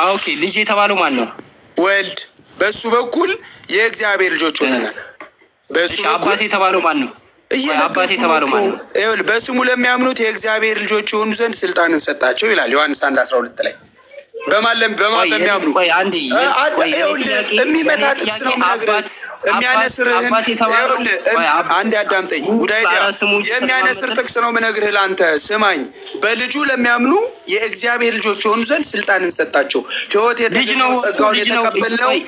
okay፣ ልጅ የተባለው ማን ነው? ወልድ። በሱ በኩል የእግዚአብሔር ልጆች ሆነናል። በሱ እሺ፣ በኩል አባቴ የተባለው ማን ነው? ቆይ፣ አባቴ እየነገርኩህ የተባለው ነው ማን እኮ። ነው? ይኸውልህ በስሙ ለሚያምኑት የእግዚአብሔር ልጆች የሆኑ ዘንድ ስልጣንን ሰጣቸው ይላል ዮሐንስ 1:12 ላይ። በማን በማን ቆይ በሚያምኑ ቆይ አንዴ ቆይ የኔ ይኸውልህ ጥያቄ የሚመታ የኔ ጥቅስ ጥያቄ ነው የምነግርህ። የሚያነስርህን አባት የተባለው ይኸውልህ ቆይ አንዴ አዳምጠኝ ጉዳይ ኧረ ስሙ የሚያነስር እየተለማመጥን ጥቅስ ነው የምነግርህ ለአንተ ስማኝ። በልጁ ለሚያምኑ የእግዚአብሔር ልጆች የሆኑ ዘንድ ስልጣንን ሰጣቸው። ህይወት ልጅ ነው የተገኘው እኮ ጸጋውን ልጅ ነው። የተቀበልነው ቆይ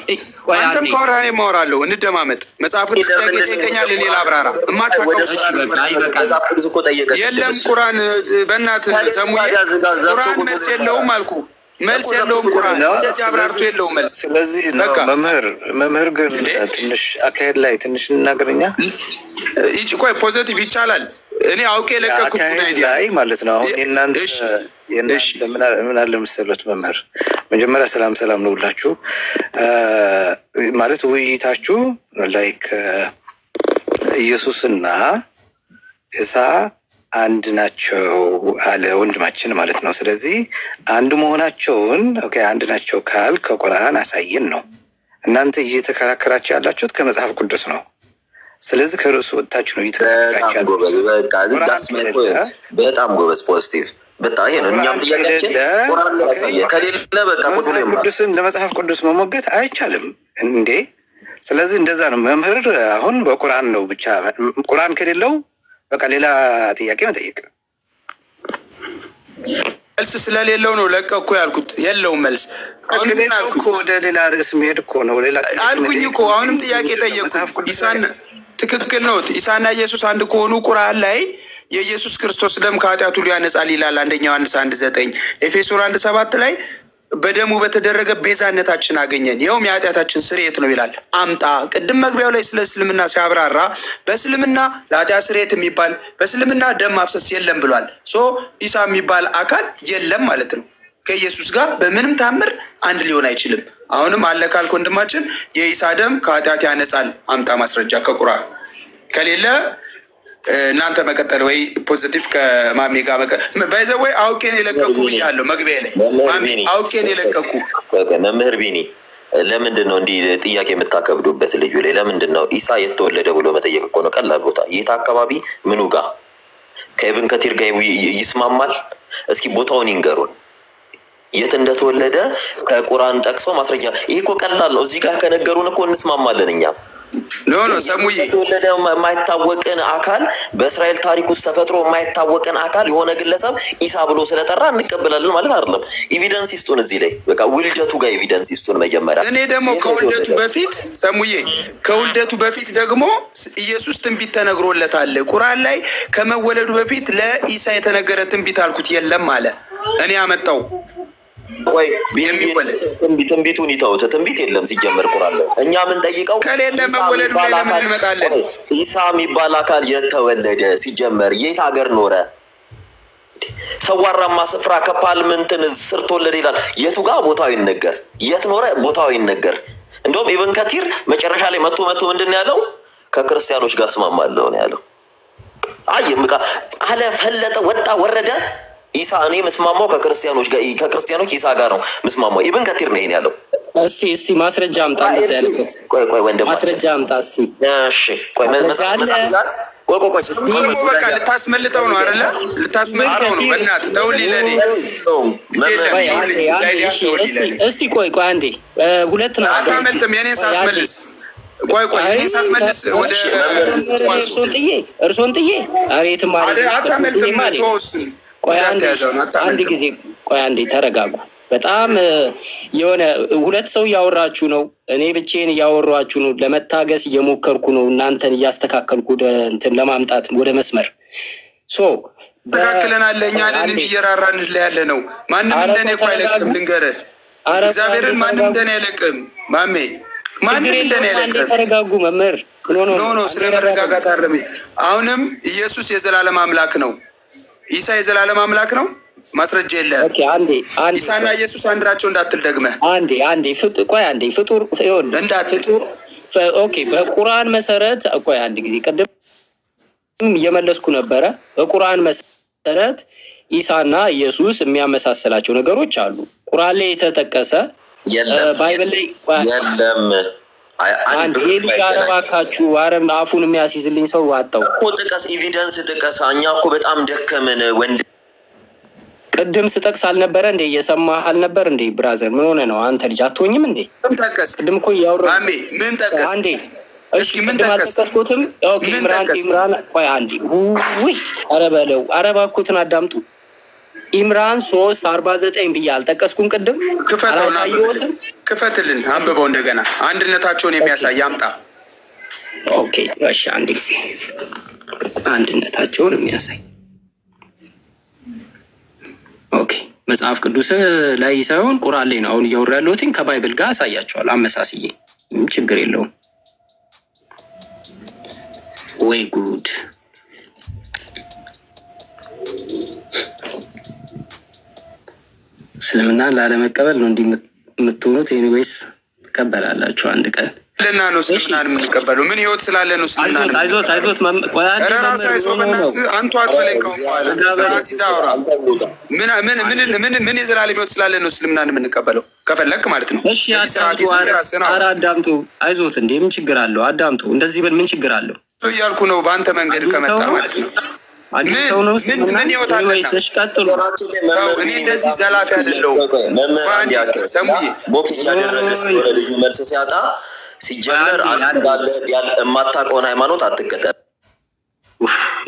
ቆይ አንተም አንዴ ካወራህ እኔም አወራለሁ። እንደማመጥ መጽሐፍ ቅዱስ ጥያቄ ጠይቀኛል፣ እኔ ላብራራ። የማታውቀው ወደ እሺ በቃ ይበቃል። መጽሐፍ ቅዱስ እኮ ጠየቀ። የለም ቁርአን በእናትህ ከሌለ ሰሙዬ ታዲያ ዝጋ፣ ዘግቶ ቁርአን ቁጭ መልስ ብሎ የለውም አልኩ። መልስ የለውም ቁርአን እንደዚህ አብራርቶ የለውም መልስ። ስለዚህ ነው በቃ መምህር ግን እንዴ? ትንሽ አካሄድ ላይ ትንሽ እንናገርኛ። ቆይ positive ይቻላል። እኔ አውቄ የለቀኩት good አካሄድ idea። ላይ ማለት ነው። አሁን የእናንተ እሺ የእናንተ ምን አለ መሰሎት መምህር፣ መጀመሪያ ሰላም ሰላም ነው ሁላችሁ። ማለት ውይይታችሁ like ኢየሱስና ኢሳ አንድ ናቸው አለ ወንድማችን ማለት ነው። ስለዚህ አንድ መሆናቸውን okay አንድ ናቸው ካል ከቁርአን አሳየን ነው። እናንተ እየተከራከራችሁ ያላችሁት ከመጽሐፍ ቅዱስ ነው። ስለዚህ ከርዕሱ ወጥታችሁ ነው በጣም እየተከራከራችሁ ጎበዝ። ያላችሁት። በቃ ቁርአን that's my ከሌለ point። በጣም ጎበዝ positive። በጣም ይሄ ነው። እኛም ቁርአን ጥያቄያችን ከሌለ ቁርአን ላይ okay ያሳየ ከሌለ በቃ ቁጭ ብሎ መጽሐፍ ይማር። ቅዱስን ለመጽሐፍ ቅዱስ መሞገት አይቻልም እንዴ? ስለዚህ እንደዛ ነው መምህር። አሁን በቁርአን ነው ብቻ፣ ቁርአን ከሌለው በቃ ሌላ ጥያቄ መጠየቅ። መልስ ስለሌለው ነው ለቀኩ ያልኩት። የለውም መልስ። አሁንም ምን ከሌለው አልኩኝ እኮ ወደ ሌላ ርዕስ መሄድ እኮ ነው። ሌላ ጥያቄ አልኩኝ መጠየቅ እኮ አሁንም ጥያቄ ጠየቅኩ። መጽሐፍ ቅዱስ ላይ ኢሳን ትክክል ነው። ኢሳና ኢየሱስ አንድ ከሆኑ ቁርአን ላይ የኢየሱስ ክርስቶስ ደም ከኃጢአት ሁሉ ያነጻል ይላል። አንደኛ ዮሐንስ 1:9፣ ኤፌሶን 1:7 ላይ በደሙ በተደረገ ቤዛነታችን አገኘን ይኸውም የኃጢአታችን ስርየት ነው ይላል። አምጣ። ቅድም መግቢያው ላይ ስለ እስልምና ሲያብራራ በእስልምና ለኃጢአት ስርየት የሚባል በእስልምና ደም ማፍሰስ የለም ብሏል። So ኢሳ የሚባል አካል የለም ማለት ነው። ከኢየሱስ ጋር በምንም ታምር አንድ ሊሆን አይችልም። አሁንም አለ ካልክ ወንድማችን የኢሳ ደም ከኃጢአት ያነጻል፣ አምጣ ማስረጃ ከቁርአን። ከሌለ እናንተ መቀጠል ወይ positive ከማሜ ጋር by the way አውቄን የለቀኩ ብያለሁ መግቢያ ላይ። ማሜ አውቄን የለቀኩ። መምህር ቢኒ፣ ለምንድን ነው እንዲህ ጥያቄ የምታከብዱበት ልጁ ላይ? ለምንድን ነው? ኢሳ የተወለደ ብሎ መጠየቅ እኮ ነው ቀላል። ቦታ የት አካባቢ፣ ምኑ ጋ ከኢብን ከቲር ጋር ይስማማል? እስኪ ቦታውን ይንገሩን፣ የት እንደተወለደ ከቁርአን ጠቅሶ ማስረጃ። ይህ እኮ ቀላል ነው። እዚህ ጋር ከነገሩን እኮ እንስማማለን እኛም። No, ሰሙዬ። የተወለደ የማይታወቅን አካል፣ በእስራኤል ታሪክ ውስጥ ተፈጥሮ የማይታወቅን አካል የሆነ ግለሰብ ኢሳ ብሎ ስለጠራ እንቀበላለን ማለት አይደለም። Evidence ይስጡን እዚህ ላይ፣ በቃ ውልደቱ ጋር evidence ይስጡን መጀመሪያ። እኔ ደግሞ ከውልደቱ በፊት ሰሙዬ፣ ከውልደቱ በፊት ደግሞ ኢየሱስ ትንቢት ተነግሮለታል። ቁርአን ላይ ከመወለዱ በፊት ለኢሳ የተነገረ ትንቢት አልኩት፣ የለም አለ። እኔ አመጣው። ቆይ፣ ትንቢቱን ይተውት። ትንቢት የለም ሲጀመር ቁርአን ላይ። እኛ የምንጠይቀው ከሌለ መወለዱ ላይ ለምን እንመጣለን? ኢሳ የሚባል አካል የት ተወለደ? ሲጀመር የት ሀገር ኖረ? ሰዋራማ ስፍራ ከ palm እንትን ስር ተወለደ ይላል። የቱ ጋር ቦታው ይነገር? የት ኖረ? ቦታው ይነገር። እንደውም ኢብን ከቲር መጨረሻ ላይ መቶ መቶ ምንድን ነው ያለው? ከክርስቲያኖች ጋር እስማማለሁ ነው ያለው። አይ በቃ አለ፣ ፈለጠ፣ ወጣ፣ ወረደ። ኢሳ እኔ ምስማማው ከክርስቲያኖች ጋር፣ ከክርስቲያኖች ኢሳ ጋር ነው ምስማማው። ኢብን ከቲር ነው ይሄን ያለው። እስቲ ማስረጃ አምጣ። እንደዛ ያለበት ቆይ ቆይ ወንድም። ማስረጃ አምጣ እስቲ። እሺ ቆይ፣ ቆይ ቆይ ቆይ። በቃ ልታስመልጠው ነው አይደለ? ልታስመልጠው ነው። በእናትህ ተውልኝ ለእኔ። እስቲ ቆይ ቆይ አንዴ፣ ሁለት ናቸው። አታመልጥም። የኔን ሳትመልስ፣ ቆይ ቆይ፣ የኔን ሳትመልስ ወደ እርሶን ጥዬ አቤትም አታመልጥም። ተወው እሱን። ቆይ አንድ ጊዜ፣ ቆይ አንዴ ተረጋጉ። በጣም የሆነ ሁለት ሰው እያወራችሁ ነው። እኔ ብቻዬን እያወሯችሁ ነው። ለመታገስ እየሞከርኩ ነው። እናንተን እያስተካከልኩ ወደ እንትን ለማምጣት፣ ወደ መስመር so ተካክለናል። እኛ ነን እንጂ እየራራን ያለ ነው። ማንም እንደኔ እኮ አይለቅም። ልንገርህ፣ እግዚአብሔርን ማንም እንደኔ አይለቅም። ማሜ፣ ማንም እንደኔ አይለቅም። ተረጋጉ መምህር። No, ስለ መረጋጋት አይደለም። አሁንም ኢየሱስ የዘላለም አምላክ ነው። ኢሳ የዘላለም አምላክ ነው። ማስረጃ የለህም። ኢሳና ኢየሱስ አንድ ናቸው እንዳትል ደግመህ። አንዴ አንዴ፣ ቆይ አንዴ፣ ፍጡር ይኸውልህ፣ ፍጡር okay፣ በቁርአን መሰረት፣ ቆይ አንድ ጊዜ፣ ቅድም እየመለስኩ ነበረ። በቁርአን መሰረት ኢሳና ኢየሱስ የሚያመሳስላቸው ነገሮች አሉ። ቁርአን ላይ የተጠቀሰ Bible ላይ የለም። አንድ ይሄ ልጅ፣ ኧረ እባካችሁ፣ ኧረ አፉን የሚያስይዝልኝ ሰው አጣው። እኮ ጥቀስ፣ evidence ጥቀስ። እኛ እኮ በጣም ደከምን ወንድ። ቅድም ስጠቅስ አልነበረ እንዴ? እየሰማህ አልነበር እንዴ? Brother፣ ምን ሆነ ነው አንተ ልጅ አትሆኝም እንዴ? ምን ጠቀስ? ቅድም እኮ እያወራሁ ማሜ፣ ምን ጠቀስ? አንዴ እሺ፣ ቅድም አልጠቀስኩትም። Okay፣ ኢምራን፣ ኢምራን፣ ቆይ አንዴ። ውይ ኧረ በለው፣ ኧረ እባክዎትን አዳምጡ። ኢምራን 3:49 ብዬ አልጠቀስኩም ቅድም? አላሳየሁትም? ክፈትልን፣ አንብበው እንደገና፣ አንድነታቸውን የሚያሳይ አምጣ። Okay እሺ፣ አንድ ጊዜ፣ አንድነታቸውን የሚያሳይ፣ okay፣ መጽሐፍ ቅዱስ ላይ ሳይሆን ቁርአን ላይ ነው አሁን እያወራ ያለሁትኝ። ከ Bible ጋር አሳያቸዋል አመሳስዬ፣ ችግር የለውም። ወይ ጉድ! እስልምናን ላለመቀበል ነው እንዲህ የምትሆኑት። Anyways ትቀበላላችሁ አንድ ቀን። ልና ነው እስልምናን የምንቀበለው? ምን ህይወት ስላለ ነው እስልምናን? አይዞት አይዞት። ኧረ ራስህ አይዞህ፣ በእናትህ አንቱ አትበለኝ። ከአሁን በኋላ ስርዓት ይዘህ አውራ። ምን ምን ምን ምን የዘላለም ህይወት ስላለ ነው እስልምናን የምንቀበለው? ከፈለክ ማለት ነው። እሺ አዳምጡ። ኧረ አዳምጡ። አይዞት እንዴ፣ ምን ችግር አለው? አዳምጡ። እንደዚህ ብል ምን ችግር አለው? እያልኩ ነው። በአንተ መንገድ ከመጣ ማለት ነው። አግኝተው ነው። ምን ህይወት አለና? እሺ ቀጥሉ። እኔ እንደዚህ ዘላፊ አይደለሁም። መምህር አንድ ያክል ሰሙዬ mock እያደረገ ስለሆነ ልጁ መልስ ሲያጣ፣ ሲጀመር የማታውቀውን ሃይማኖት አትከተል።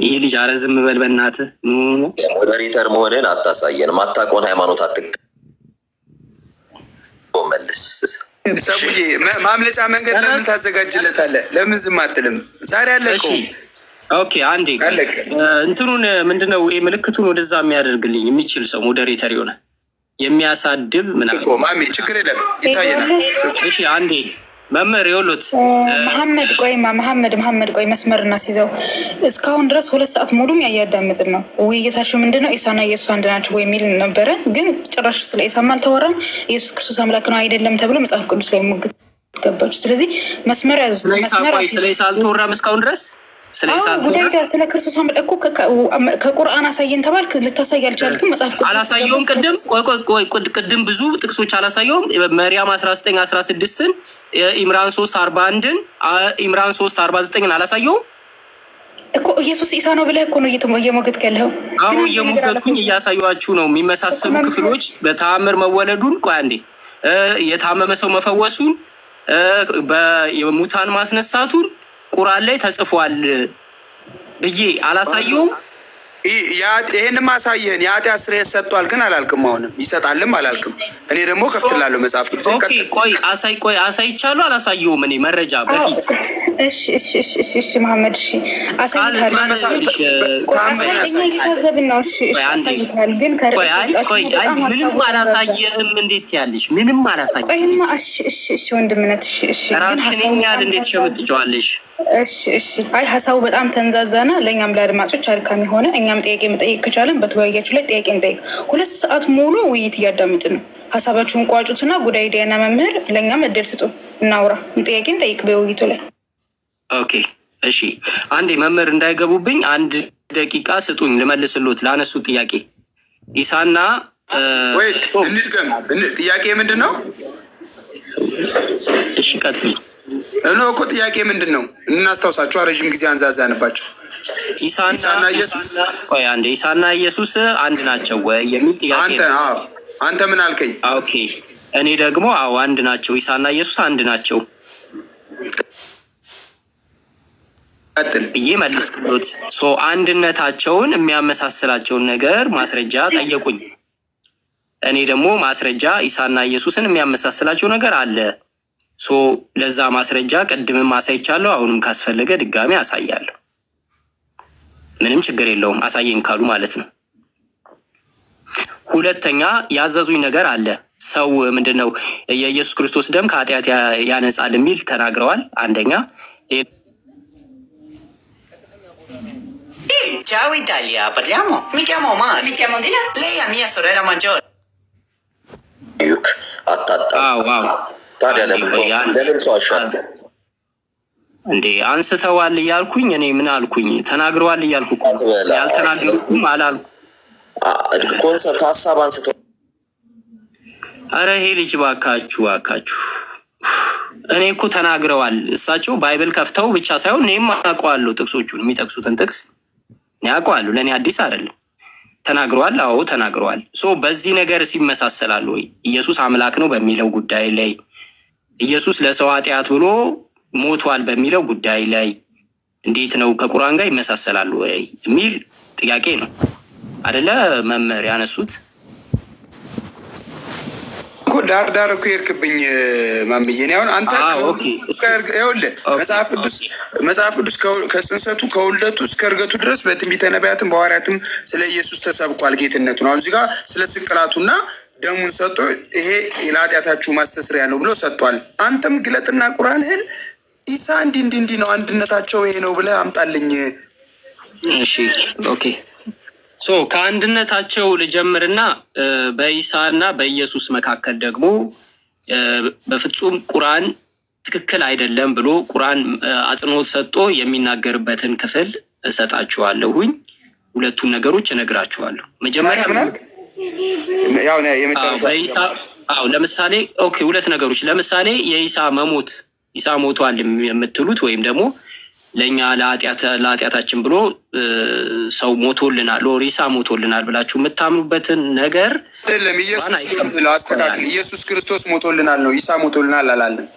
ይሄ ልጅ ኧረ ዝም በል በእናትህ። Moderator መሆንህን አታሳየን። የማታውቀውን ሃይማኖት አትከተል። መልስ። ሰሙዬ፣ ማምለጫ መንገድ ለምን ታዘጋጅለታለህ? ለምን ዝም አትልም? ዛሬ አለቀው። Okay አንዴ፣ እንትኑን ምንድነው ይሄ ምልክቱን ወደዛ የሚያደርግልኝ የሚችል ሰው፣ moderator የሆነ የሚያሳድብ ምናምን። ማሜ ችግር የለም፣ ይታየናል። እሺ አንዴ መምህር ይኸውልዎት። መሐመድ ቆይማ፣ መሐመድ፣ መሐመድ ቆይ፣ መስመር እናስይዘው። እስካሁን ድረስ 2 ሰዓት ሙሉም ያያዳምጥን ነው። ውይይታችሁ ምንድን ነው? ኢሳና ኢየሱስ አንድ ናቸው ወይ የሚል ነበረ። ግን ጭራሽ ስለ ኢሳም አልተወራም። ኢየሱስ ክርስቶስ አምላክ ነው አይደለም ተብሎ መጽሐፍ ቅዱስ ላይ ሙግት ገባችሁ። ስለዚህ መስመር ያዙ። ስለ ኢሳ አልተወራም እስካሁን ድረስ። ስለ ኢሳ ጉዳይ ስለ ክርስቶስ እኮ ከቁርአን አሳየን ተባልክ፣ ልታሳይ አልቻልክም። መጽሐፍ ቅዱስ አላሳየውም። ቅድም ቆይ ቆይ ቆይ፣ ቅድም ብዙ ጥቅሶች አላሳየውም። መርያም 19 16ን፣ ኢምራን 3 41ን፣ ኢምራን 3 49ን አላሳየውም እኮ። ኢየሱስ ኢሳ ነው ብለህ እኮ ነው እየሞገትክ ያለኸው። አሁን እየሞገትኩኝ እያሳዩችሁ ነው። የሚመሳሰሉ ክፍሎች በተአምር መወለዱን፣ ቆይ አንዴ፣ የታመመ ሰው መፈወሱን፣ የሙታን ማስነሳቱን ቁርአን ላይ ተጽፏል ብዬ አላሳየውም። ይህን ማሳየህን የኃጢአት ስርየት ሰጥቷል ግን አላልክም። አሁንም ይሰጣልም አላልክም። እኔ ደግሞ ከፍትላለሁ መጽሐፍ ቅዱስ። Okay፣ ቆይ አሳይ፣ ቆይ አሳይቻለሁ አላሳየውም? እኔ መረጃ በፊት እሺ እሺ እሺ እሺ እሺ መሐመድ፣ እሺ አሳይተሃል። እኛ እየታዘብን ነው። እሺ እሺ አሳይተሃል፣ ግን ቆይ አይ ቆይ አይ ምንም አላሳየህም። እንዴት ያለሽ ምንም አላሳየህም። ቆይማ እሺ እሺ እሺ ወንድምነት፣ እሺ እሺ ግን ራስሽን ያህል እንዴት ሸምጥጨዋለሽ? እሺ እሺ አይ ሀሳቡ በጣም ተንዛዛና ለእኛም ለአድማጮች አድካሚ ሆነ። እኛም ጥያቄ መጠየቅ ከቻለን በተወያያችሁ ላይ ጥያቄ እንጠይቅ። 2 ሰዓት ሙሉ ውይይት እያዳመጥን ነው። ሀሳባችሁን ቋጩትና ጉዳይ ዲያና መምህር ለእኛም እድል ስጡ፣ እናውራ፣ ጥያቄ እንጠይቅ በውይይቱ ላይ። Okay እሺ፣ አንዴ መምህር እንዳይገቡብኝ አንድ ደቂቃ ስጡኝ ልመልስሎት ላነሱት ጥያቄ ኢሳና ወይ እንድገም። ጥያቄ ምንድን ነው? እሺ ቀጥሉ። እኖ እኮ ጥያቄ ምንድን ነው? እናስታውሳቸው። ረዥም ጊዜ አንዛዛንባቸው። ኢሳና ኢየሱስ፣ ቆይ አንዴ፣ ኢሳና ኢየሱስ አንድ ናቸው ወይ የሚል ጥያቄ አንተ ነው። አዎ፣ አንተ ምን አልከኝ? Okay፣ እኔ ደግሞ አዎ አንድ ናቸው፣ ኢሳና ኢየሱስ አንድ ናቸው ብዬ መለስኩት። So አንድነታቸውን የሚያመሳስላቸውን ነገር ማስረጃ ጠየቁኝ። እኔ ደግሞ ማስረጃ ኢሳና ኢየሱስን የሚያመሳስላቸው ነገር አለ። So ለዛ ማስረጃ ቅድምም አሳይቻለሁ። አሁንም ካስፈለገ ድጋሚ አሳያለሁ። ምንም ችግር የለውም፣ አሳየኝ ካሉ ማለት ነው። ሁለተኛ ያዘዙኝ ነገር አለ። ሰው ምንድን ነው የኢየሱስ ክርስቶስ ደም ከኃጢአት ያነጻል የሚል ተናግረዋል። አንደኛ Ciao Italia, parliamo? Mi chiamo Omar. Mi chiamo Dina. Lei è mia sorella maggiore. ዩክ አታጣም። ታዲያ ለምን ለምን ተዋሻለህ? እንዴ አንስተዋል እያልኩኝ እኔ ምን አልኩኝ? ተናግረዋል እያልኩ እኮ ነው። ያልተናገርኩም አላልኩ። Concept ሀሳብ አንስተው አረ ይሄ ልጅ ባካችሁ ባካችሁ። እኔ እኮ ተናግረዋል እሳቸው Bible ከፍተው ብቻ ሳይሆን እኔም አውቀዋለሁ ጥቅሶቹን፣ የሚጠቅሱትን ጥቅስ እኔ አውቀዋለሁ። ለእኔ አዲስ አይደለም። ተናግረዋል። አዎ ተናግረዋል። So በዚህ ነገር ሲመሳሰላሉ ወይ? ኢየሱስ አምላክ ነው በሚለው ጉዳይ ላይ፣ ኢየሱስ ለሰው ኃጢአት ብሎ ሞቷል በሚለው ጉዳይ ላይ እንዴት ነው ከቁርአን ጋር ይመሳሰላሉ ወይ የሚል ጥያቄ ነው አደለ መምህር ያነሱት? እኮ ዳር ዳር እኮ የሄድክብኝ ማምዬ። እኔ አሁን አንተ ይኸውልህ መጽሐፍ ቅዱስ ከጽንሰቱ ከውልደቱ እስከ እርገቱ ድረስ በትንቢተ ነቢያትም በሐዋርያትም ስለ ኢየሱስ ተሰብኳል ጌትነቱ ነው። አሁን እዚህ ጋር ስለ ስቅላቱና ደሙን ሰጥቶ ይሄ ለኃጢአታችሁ ማስተስሪያ ነው ብሎ ሰጥቷል። አንተም ግለጥና ቁርአንህን ኢሳ እንዲህ እንዲህ እንዲህ ነው፣ አንድነታቸው ይሄ ነው ብለህ አምጣልኝ። እሺ okay፣ so ከአንድነታቸው ልጀምርና በኢሳ እና በኢየሱስ መካከል ደግሞ በፍጹም ቁርአን ትክክል አይደለም ብሎ ቁርአን አጽንኦት ሰጥቶ የሚናገርበትን ክፍል እሰጣችኋለሁኝ። ሁለቱን ነገሮች እነግራችኋለሁ። መጀመሪያ ያው የመጨረሻ በኢሳ፣ አዎ፣ ለምሳሌ okay፣ ሁለት ነገሮች፣ ለምሳሌ የኢሳ መሞት፣ ኢሳ ሞቷል የምትሉት ወይም ደግሞ ለእኛ ለኃጢአታችን ብሎ ሰው ሞቶልናል or ኢሳ ሞቶልናል ብላችሁ የምታምኑበትን ነገር አይደለም። ኢየሱስ ብለው አስተካክል። ኢየሱስ ክርስቶስ ሞቶልናል ነው፣ ኢሳ ሞቶልናል አላለም።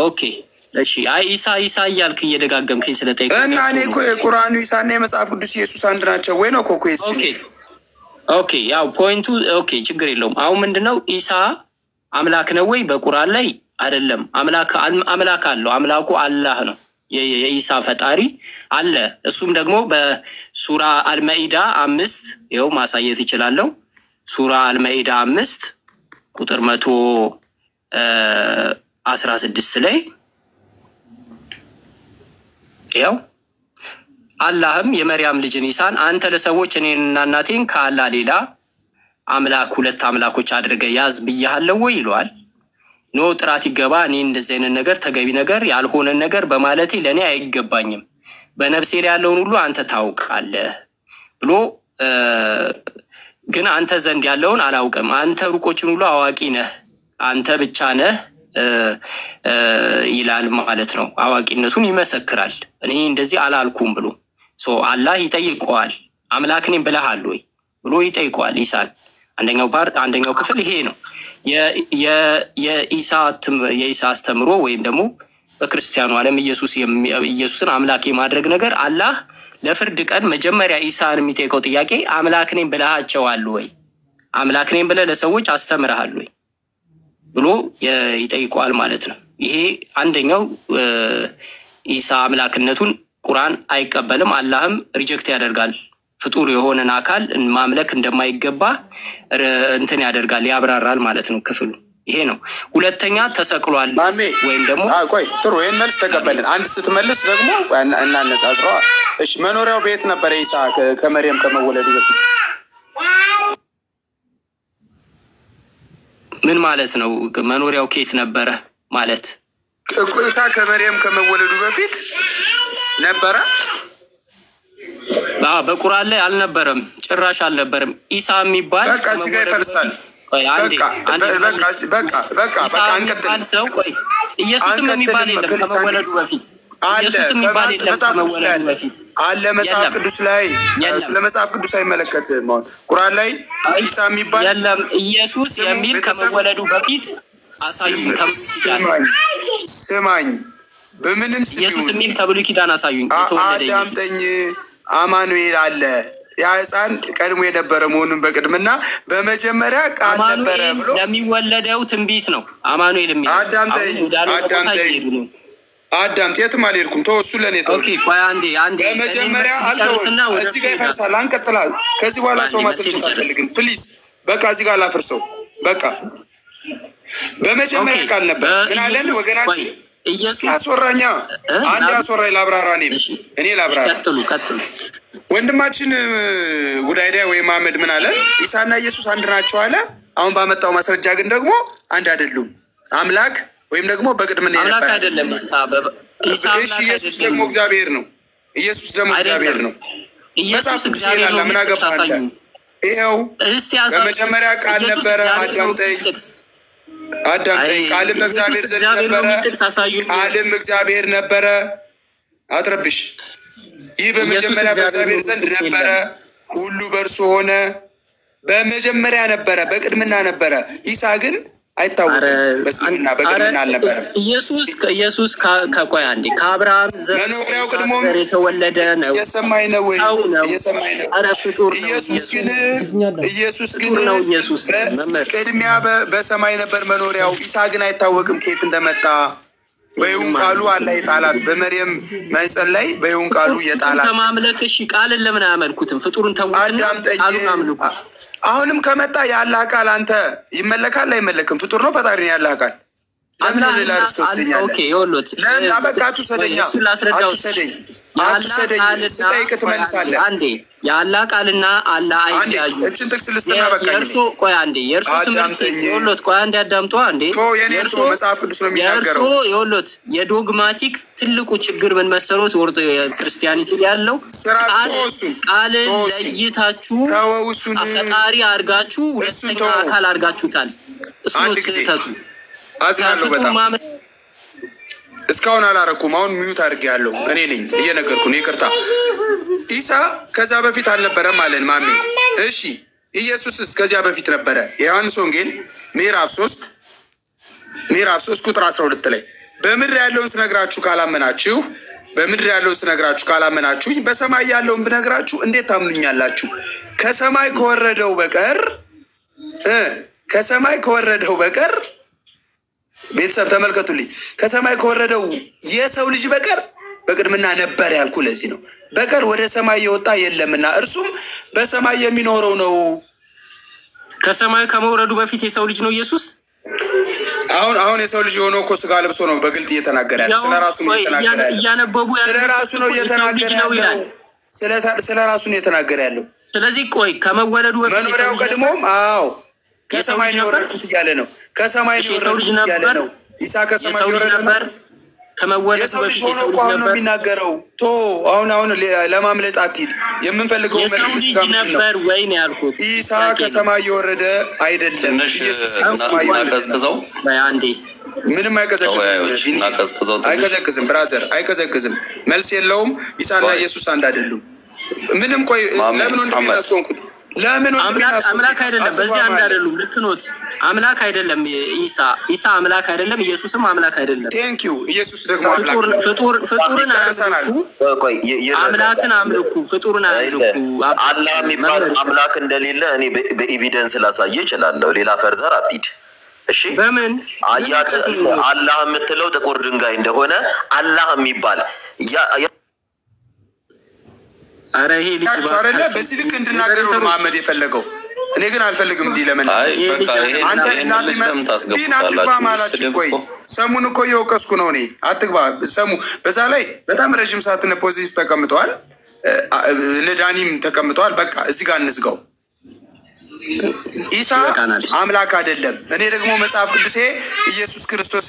Okay፣ እሺ። አይ ኢሳ ኢሳ እያልክ እየደጋገምክኝ ስለጠየቅ እና እኔ እኮ የቁርአኑ ኢሳና የመጽሐፍ ቅዱስ ኢየሱስ አንድ ናቸው ወይ ነው እኮ። Okay፣ ያው point ኡ okay፣ ችግር የለውም። አሁን ምንድነው፣ ኢሳ አምላክ ነው ወይ? በቁርአን ላይ አይደለም። አምላክ አምላክ አለው። አምላኩ አላህ ነው። የኢሳ ፈጣሪ አለ። እሱም ደግሞ በሱራ አልመኢዳ 5፣ ይኸው ማሳየት ይችላለሁ። ሱራ አልመኢዳ 5 ቁጥር 116 ላይ ይኸው አላህም የመርያም ልጅን ኢሳን አንተ ለሰዎች እኔንና እናቴን ከአላህ ሌላ አምላክ ሁለት አምላኮች አድርገህ ያዝ ብያሃለሁ ወይ ይለዋል። No፣ ጥራት ይገባ፣ እኔ እንደዚህ አይነት ነገር ተገቢ ነገር ያልሆነን ነገር በማለቴ ለእኔ አይገባኝም። በነፍሴ ላይ ያለውን ሁሉ አንተ ታውቃለህ ብሎ ግን አንተ ዘንድ ያለውን አላውቅም። አንተ ሩቆችን ሁሉ አዋቂ ነህ፣ አንተ ብቻ ነህ ይላል ማለት ነው። አዋቂነቱን ይመሰክራል። እኔ እንደዚህ አላልኩም ብሎ so አላህ ይጠይቀዋል። አምላክ ነኝ ብለሃል ወይ ብሎ ይጠይቀዋል ኢሳን። አንደኛው part፣ አንደኛው ክፍል ይሄ ነው። የኢሳ አስተምሮ ወይም ደግሞ በክርስቲያኑ ዓለም ኢየሱስን አምላክ የማድረግ ነገር፣ አላህ ለፍርድ ቀን መጀመሪያ ኢሳን የሚጠይቀው ጥያቄ አምላክ ነኝ ብለሃቸዋል ወይ፣ አምላክ ነኝ ብለህ ለሰዎች አስተምረሃል ወይ ብሎ ይጠይቀዋል ማለት ነው። ይሄ አንደኛው ኢሳ አምላክነቱን ቁርአን አይቀበልም፣ አላህም reject ያደርጋል። ፍጡር የሆነን አካል ማምለክ እንደማይገባ እንትን ያደርጋል፣ ያብራራል ማለት ነው ክፍሉ ይሄ ነው። ሁለተኛ ተሰቅሏል ወይም ደግሞ ቆይ፣ ጥሩ፣ ይህን መልስ ተቀበልን። አንድ ስትመልስ ደግሞ እናነጻጽረዋ። እሺ፣ መኖሪያው ቤት ነበረ ኢሳ ከመርየም ከመወለዱ በፊት? ምን ማለት ነው? መኖሪያው ከየት ነበረ ማለት? ኢሳ ከመርየም ከመወለዱ በፊት ነበረ? በቁርአን ላይ አልነበረም፣ ጭራሽ አልነበረም። ኢሳ የሚባል በቃ እዚህ ጋር ይፈልሳል። በቃ በቃ በቃ ኢሳ የሚባል ሰው፣ ቆይ፣ ኢየሱስም የሚባል የለም ከመወለዱ በፊት። ኢየሱስ የሚባል የለም ከመወለዱ በፊት። አለ መጽሐፍ ቅዱስ ላይ። ስለ መጽሐፍ ቅዱስ አይመለከትም። አሁን ቁርአን ላይ ኢሳ የሚባል የለም። ኢየሱስ የሚል ከመወለዱ በፊት አሳዩኝ። ከብሉይ ኪዳን። ስማኝ፣ በምንም ኢየሱስ የሚል ከብሉይ ኪዳን አሳዩኝ። የተወለደ ኢየሱስ። አዳምጠኝ። አማኑኤል አለ። ያ ሕፃን ቀድሞ የነበረ መሆኑን በቅድምና በመጀመሪያ ቃል ነበረ አማኑኤል ብሎ ለሚወለደው ትንቢት ነው። አማኑኤል የሚለው አዳምጠኝ፣ አሁን ወዳልሆነ ቦታ አዳምጠኝ፣ እየሄዱ ነው። አዳምጥ። የትም አልሄድኩም። ተወው፣ እሱ ለእኔ ተው። Okay፣ ቆይ አንዴ አንዴ በመጀመሪያ እኔ ጨርስና ወደ እዚህ እሱ ጋር ይፈርሳል። አንቀጥላል። ከዚህ በኋላ ሰው አንዴ ማሰልቸት መልሴን ጨርስ። አልፈልግም። Please፣ በቃ እዚህ ጋር ላፍርሰው። በቃ በመጀመሪያ ቃል ነበር። ምን አለን ወገናችን? ኢየሱስ አስወራኛ፣ አንድ አስወራኝ፣ ላብራራ። እኔም እኔ ላብራራ። ቀጥሉ ቀጥሉ። ወንድማችን ጉዳይዳ ወይም አህመድ ምን አለ? ኢሳና ኢየሱስ አንድ ናቸው አለ። አሁን ባመጣው ማስረጃ ግን ደግሞ አንድ አይደሉም። አምላክ ወይም ደግሞ በቅድምና አምላክ የነበረ አይደለም ኢሳ። ኢሳ እሺ፣ አምላክ ኢየሱስ አይደለም። ደግሞ እግዚአብሔር ነው። ኢየሱስ ደግሞ እግዚአብሔር ነው። ኢየሱስ መጽሐፍ ቅዱስ እግዚአብሔር ይላል። ነው ምን የሚል ጥቅስ አገባህ አንተ? አሳዩኝ። ይኸው እስቲ አሳዩኝ። በመጀመሪያ ቃል ኢየሱስ ነበረ። እግዚአብሔር ነው አዳምጠኝ የሚል ጥቅስ። አዳምጠኝ። አይ፣ ቃልም በእግዚአብሔር ኢየሱስ ዘንድ እግዚአብሔር ነው ነበረ፣ የሚል ጥቅስ አሳዩኝ። ቃልም እግዚአብሔር ነበረ። አትረብሽ። ይህ በመጀመሪያ ኢየሱስ እግዚአብሔር በእግዚአብሔር ነው ዘንድ የሚል ጥቅስ ነበረ፣ የለም። ሁሉ በእርሱ ሆነ። በመጀመሪያ ነበረ፣ በቅድምና ነበረ። ኢሳ ግን አይታወቅም። በእስልምና በቅድምና አልነበረም። ኢየሱስ ከቆይ አንዴ፣ ከአብርሃም ዘር መኖሪያው ቅድሞም ዘር የተወለደ ነው። እየሰማኝ ነው ወይ? ሰው ነው። እየሰማኝ ነው? ኧረ ፍጡር ነው። ኢየሱስ ግን ኢየሱስ ግን ፍጡር ነው ኢየሱስ መምህር። ቅድሚያ በሰማይ ነበር መኖሪያው። ኢሳ ግን አይታወቅም ከየት እንደመጣ። በይሁን ቃሉ አላህ የጣላት፣ በመርየም ማህፀን ላይ በይሁን ቃሉ የጣላት። ከማምለክ እሺ፣ ቃልን ለምን አያመልኩትም? ፍጡሩን ተዉትና አዳምጠኝ። ቃሉን አምልኩት። አሁንም ከመጣ የአላህ ቃል አንተ ይመለካል አይመለክም? ፍጡር ነው ፈጣሪ ነው የአላህ ቃል? ለምን ወደ ሌላ ርዕስ ትወስደኛለህ? Okay፣ ይኸውልዎት፣ ለምን በቃ አትውሰደኛ፣ እሱን ላስረዳዎት። አትውሰደኝ፣ የአላህ አትውሰደኝ። ቃልና ስጠይቅ ትመልሳለህ። አንዴ፣ የአላህ ቃልና አላህ አንዴ አይለያዩም። እችን ጥቅስ ልስጥና በቃኝ። የእርሶ ቆይ አንዴ፣ የእርሶ ትምህርት አዳምጠኝ። ይኸውልዎት፣ ቆይ አንዴ አዳምጦ አንዴ። ቶ የኔን ቶ የእርሶ መጽሐፍ ቅዱስ ነው የእርሶ የሚናገረው። ይኸውልዎት፣ የ dogmatic ትልቁ ችግር ምን መሰሎት? ወርዶ የ Christianity ያለው ስራ ቃል ተወው እሱን፣ ቃልን ተወው እሱን፣ ለይታችሁ ተወው እሱን፣ ፈጣሪ አድርጋችሁ እሱን ሁለተኛ ተወው። አካል አድርጋችሁታል። እሱ ነው አንድ ጊዜ ስህተቱ። አዝናለሁ ከፍጡር በጣም። ማመን እስካሁን አላረኩም። አሁን mute አድርጌያለሁ። እኔ ነኝ እየነገርኩ ነው። ይቅርታ። ኢሳ ከዛ በፊት አልነበረም አለን ማሜ። እሺ፣ ኢየሱስስ ከዚያ በፊት ነበረ? የዮሐንስ ወንጌል ምዕራፍ 3 ቁጥር 12 ላይ በምድር ያለውን ስነግራችሁ ካላመናችሁ፣ በምድር ያለውን ስነግራችሁ ካላመናችሁ በሰማይ ያለውን ብነግራችሁ እንዴት ታምኑኛላችሁ? ከሰማይ ከወረደው በቀር ከሰማይ ከወረደው በቀር፣ ቤተሰብ ተመልከቱልኝ። ከሰማይ ከወረደው የሰው ልጅ በቀር፣ በቅድምና ነበር ያልኩ ለዚህ ነው። በቀር ወደ ሰማይ የወጣ የለምና እርሱም በሰማይ የሚኖረው ነው። ከሰማይ ከመውረዱ በፊት የሰው ልጅ ነው ኢየሱስ። አሁን አሁን የሰው ልጅ የሆነው እኮ ስጋ ለብሶ ነው በግልጥ እየተናገረ ያለው። ስለ ራሱ ነው ቆይ፣ እየተናገረ ያለው። እያነበቡ ስለ ያሉት ራሱ ነው እኮ የሰው ልጅ እየተናገረ ነው ያለው። ይላል። ስለ ራሱ ነው እየተናገረ ያለው። ስለዚህ ቆይ፣ ከመወለዱ በፊት የሰው መኖሪያው ልጅ ቀድሞም፣ አዎ፣ ከሰማይ ልጅ ነው ነበር? የወረድኩት እያለ ነው። ከሰማይ እሺ፣ ነው የሰው ልጅ የወረድኩት እያለ ነበር? ነው። ኢሳ ከሰማይ የሰው ልጅ የወረደ ነበር? ነው። ከመወለዱ የሰው ልጅ በፊት ሆኖ የሰው እኮ ልጅ አሁን ነው ነበር። የሚናገረው። ቶ አሁን አሁን ለማምለጥ አትሂድ። የምንፈልገው የሰው መልእክት ልጅ እዚህ ጋር ምንድን ነው? ነበር ወይ ነው ያልኩት። ኢሳ ጥያቄ ነው። ከሰማይ የወረደ አይደለም። ትንሽ ኢየሱስ ከሰማይ የወረደ ነው። እናቀዝቅዘው፣ ቆይ አንዴ። ምንም አይቀዘቅዝም። ተወያዮች እናቀዝቅዘው ትንሽ። አይቀዘቅዝም፣ brother አይቀዘቅዝም። መልስ የለውም። ኢሳና ቆይ። ኢየሱስ አንድ አይደሉም። ምንም ቆይ፣ ማሜ ለምን ወንድሜን መሐመድ አስቆምኩት? ለምን ወንድሜን አምላክ አስቆምኩት? አምላክ አይደለም። በዚህ አትግባ አንድ መሀል ላይ። አይደሉም። ልክ ኖት። አምላክ አይደለም ኢሳ። ኢሳ አምላክ አይደለም። ኢየሱስም አምላክ አይደለም። Thank you። ኢየሱስ ደግሞ አምላክ ፍጡር ነው። ፍጡር ፍጡርን ጨርሰናል። አያምልኩ፣ ቆይ ይረጋጋ። አምላክን አምልኩ፣ ፍጡርን አያምልኩ። አላህ የሚባል መምህር አምላክ እንደሌለ እኔ በ evidence ላሳየ እችላለሁ። ሌላ further አትሂድ። እሺ በምን አያ አላህ የምትለው ጥቁር ድንጋይ እንደሆነ አላህ የሚባል አረ ይሄ ልጅ ታችሁ አይደለ? እባካችሁ በዚህ ልክ እንድናገሩ ነው መሐመድ የፈለገው። እኔ ግን አልፈልግም እንዲህ ለምን አይ ይሄ በቃ ልጅ ይሄን አንተ ይሄን እናት ልጅ ለምን ቢን አትግባ ታስገቡታላችሁ? ማላችሁ። ስድብ ቆይ እኮ ሰሙን እኮ እየወቀስኩ ነው እኔ። አትግባ ሰሙ። በዛ ላይ በጣም ረዥም ሰዓት እነ ፖዚስ ተቀምጠዋል፣ እነ ዳኒም ተቀምጠዋል። በቃ እዚህ ጋር እንዝጋው። ኢሳ ይበቃናል። አምላክ አይደለም። እኔ ደግሞ መጽሐፍ ቅዱሴ ኢየሱስ ክርስቶስ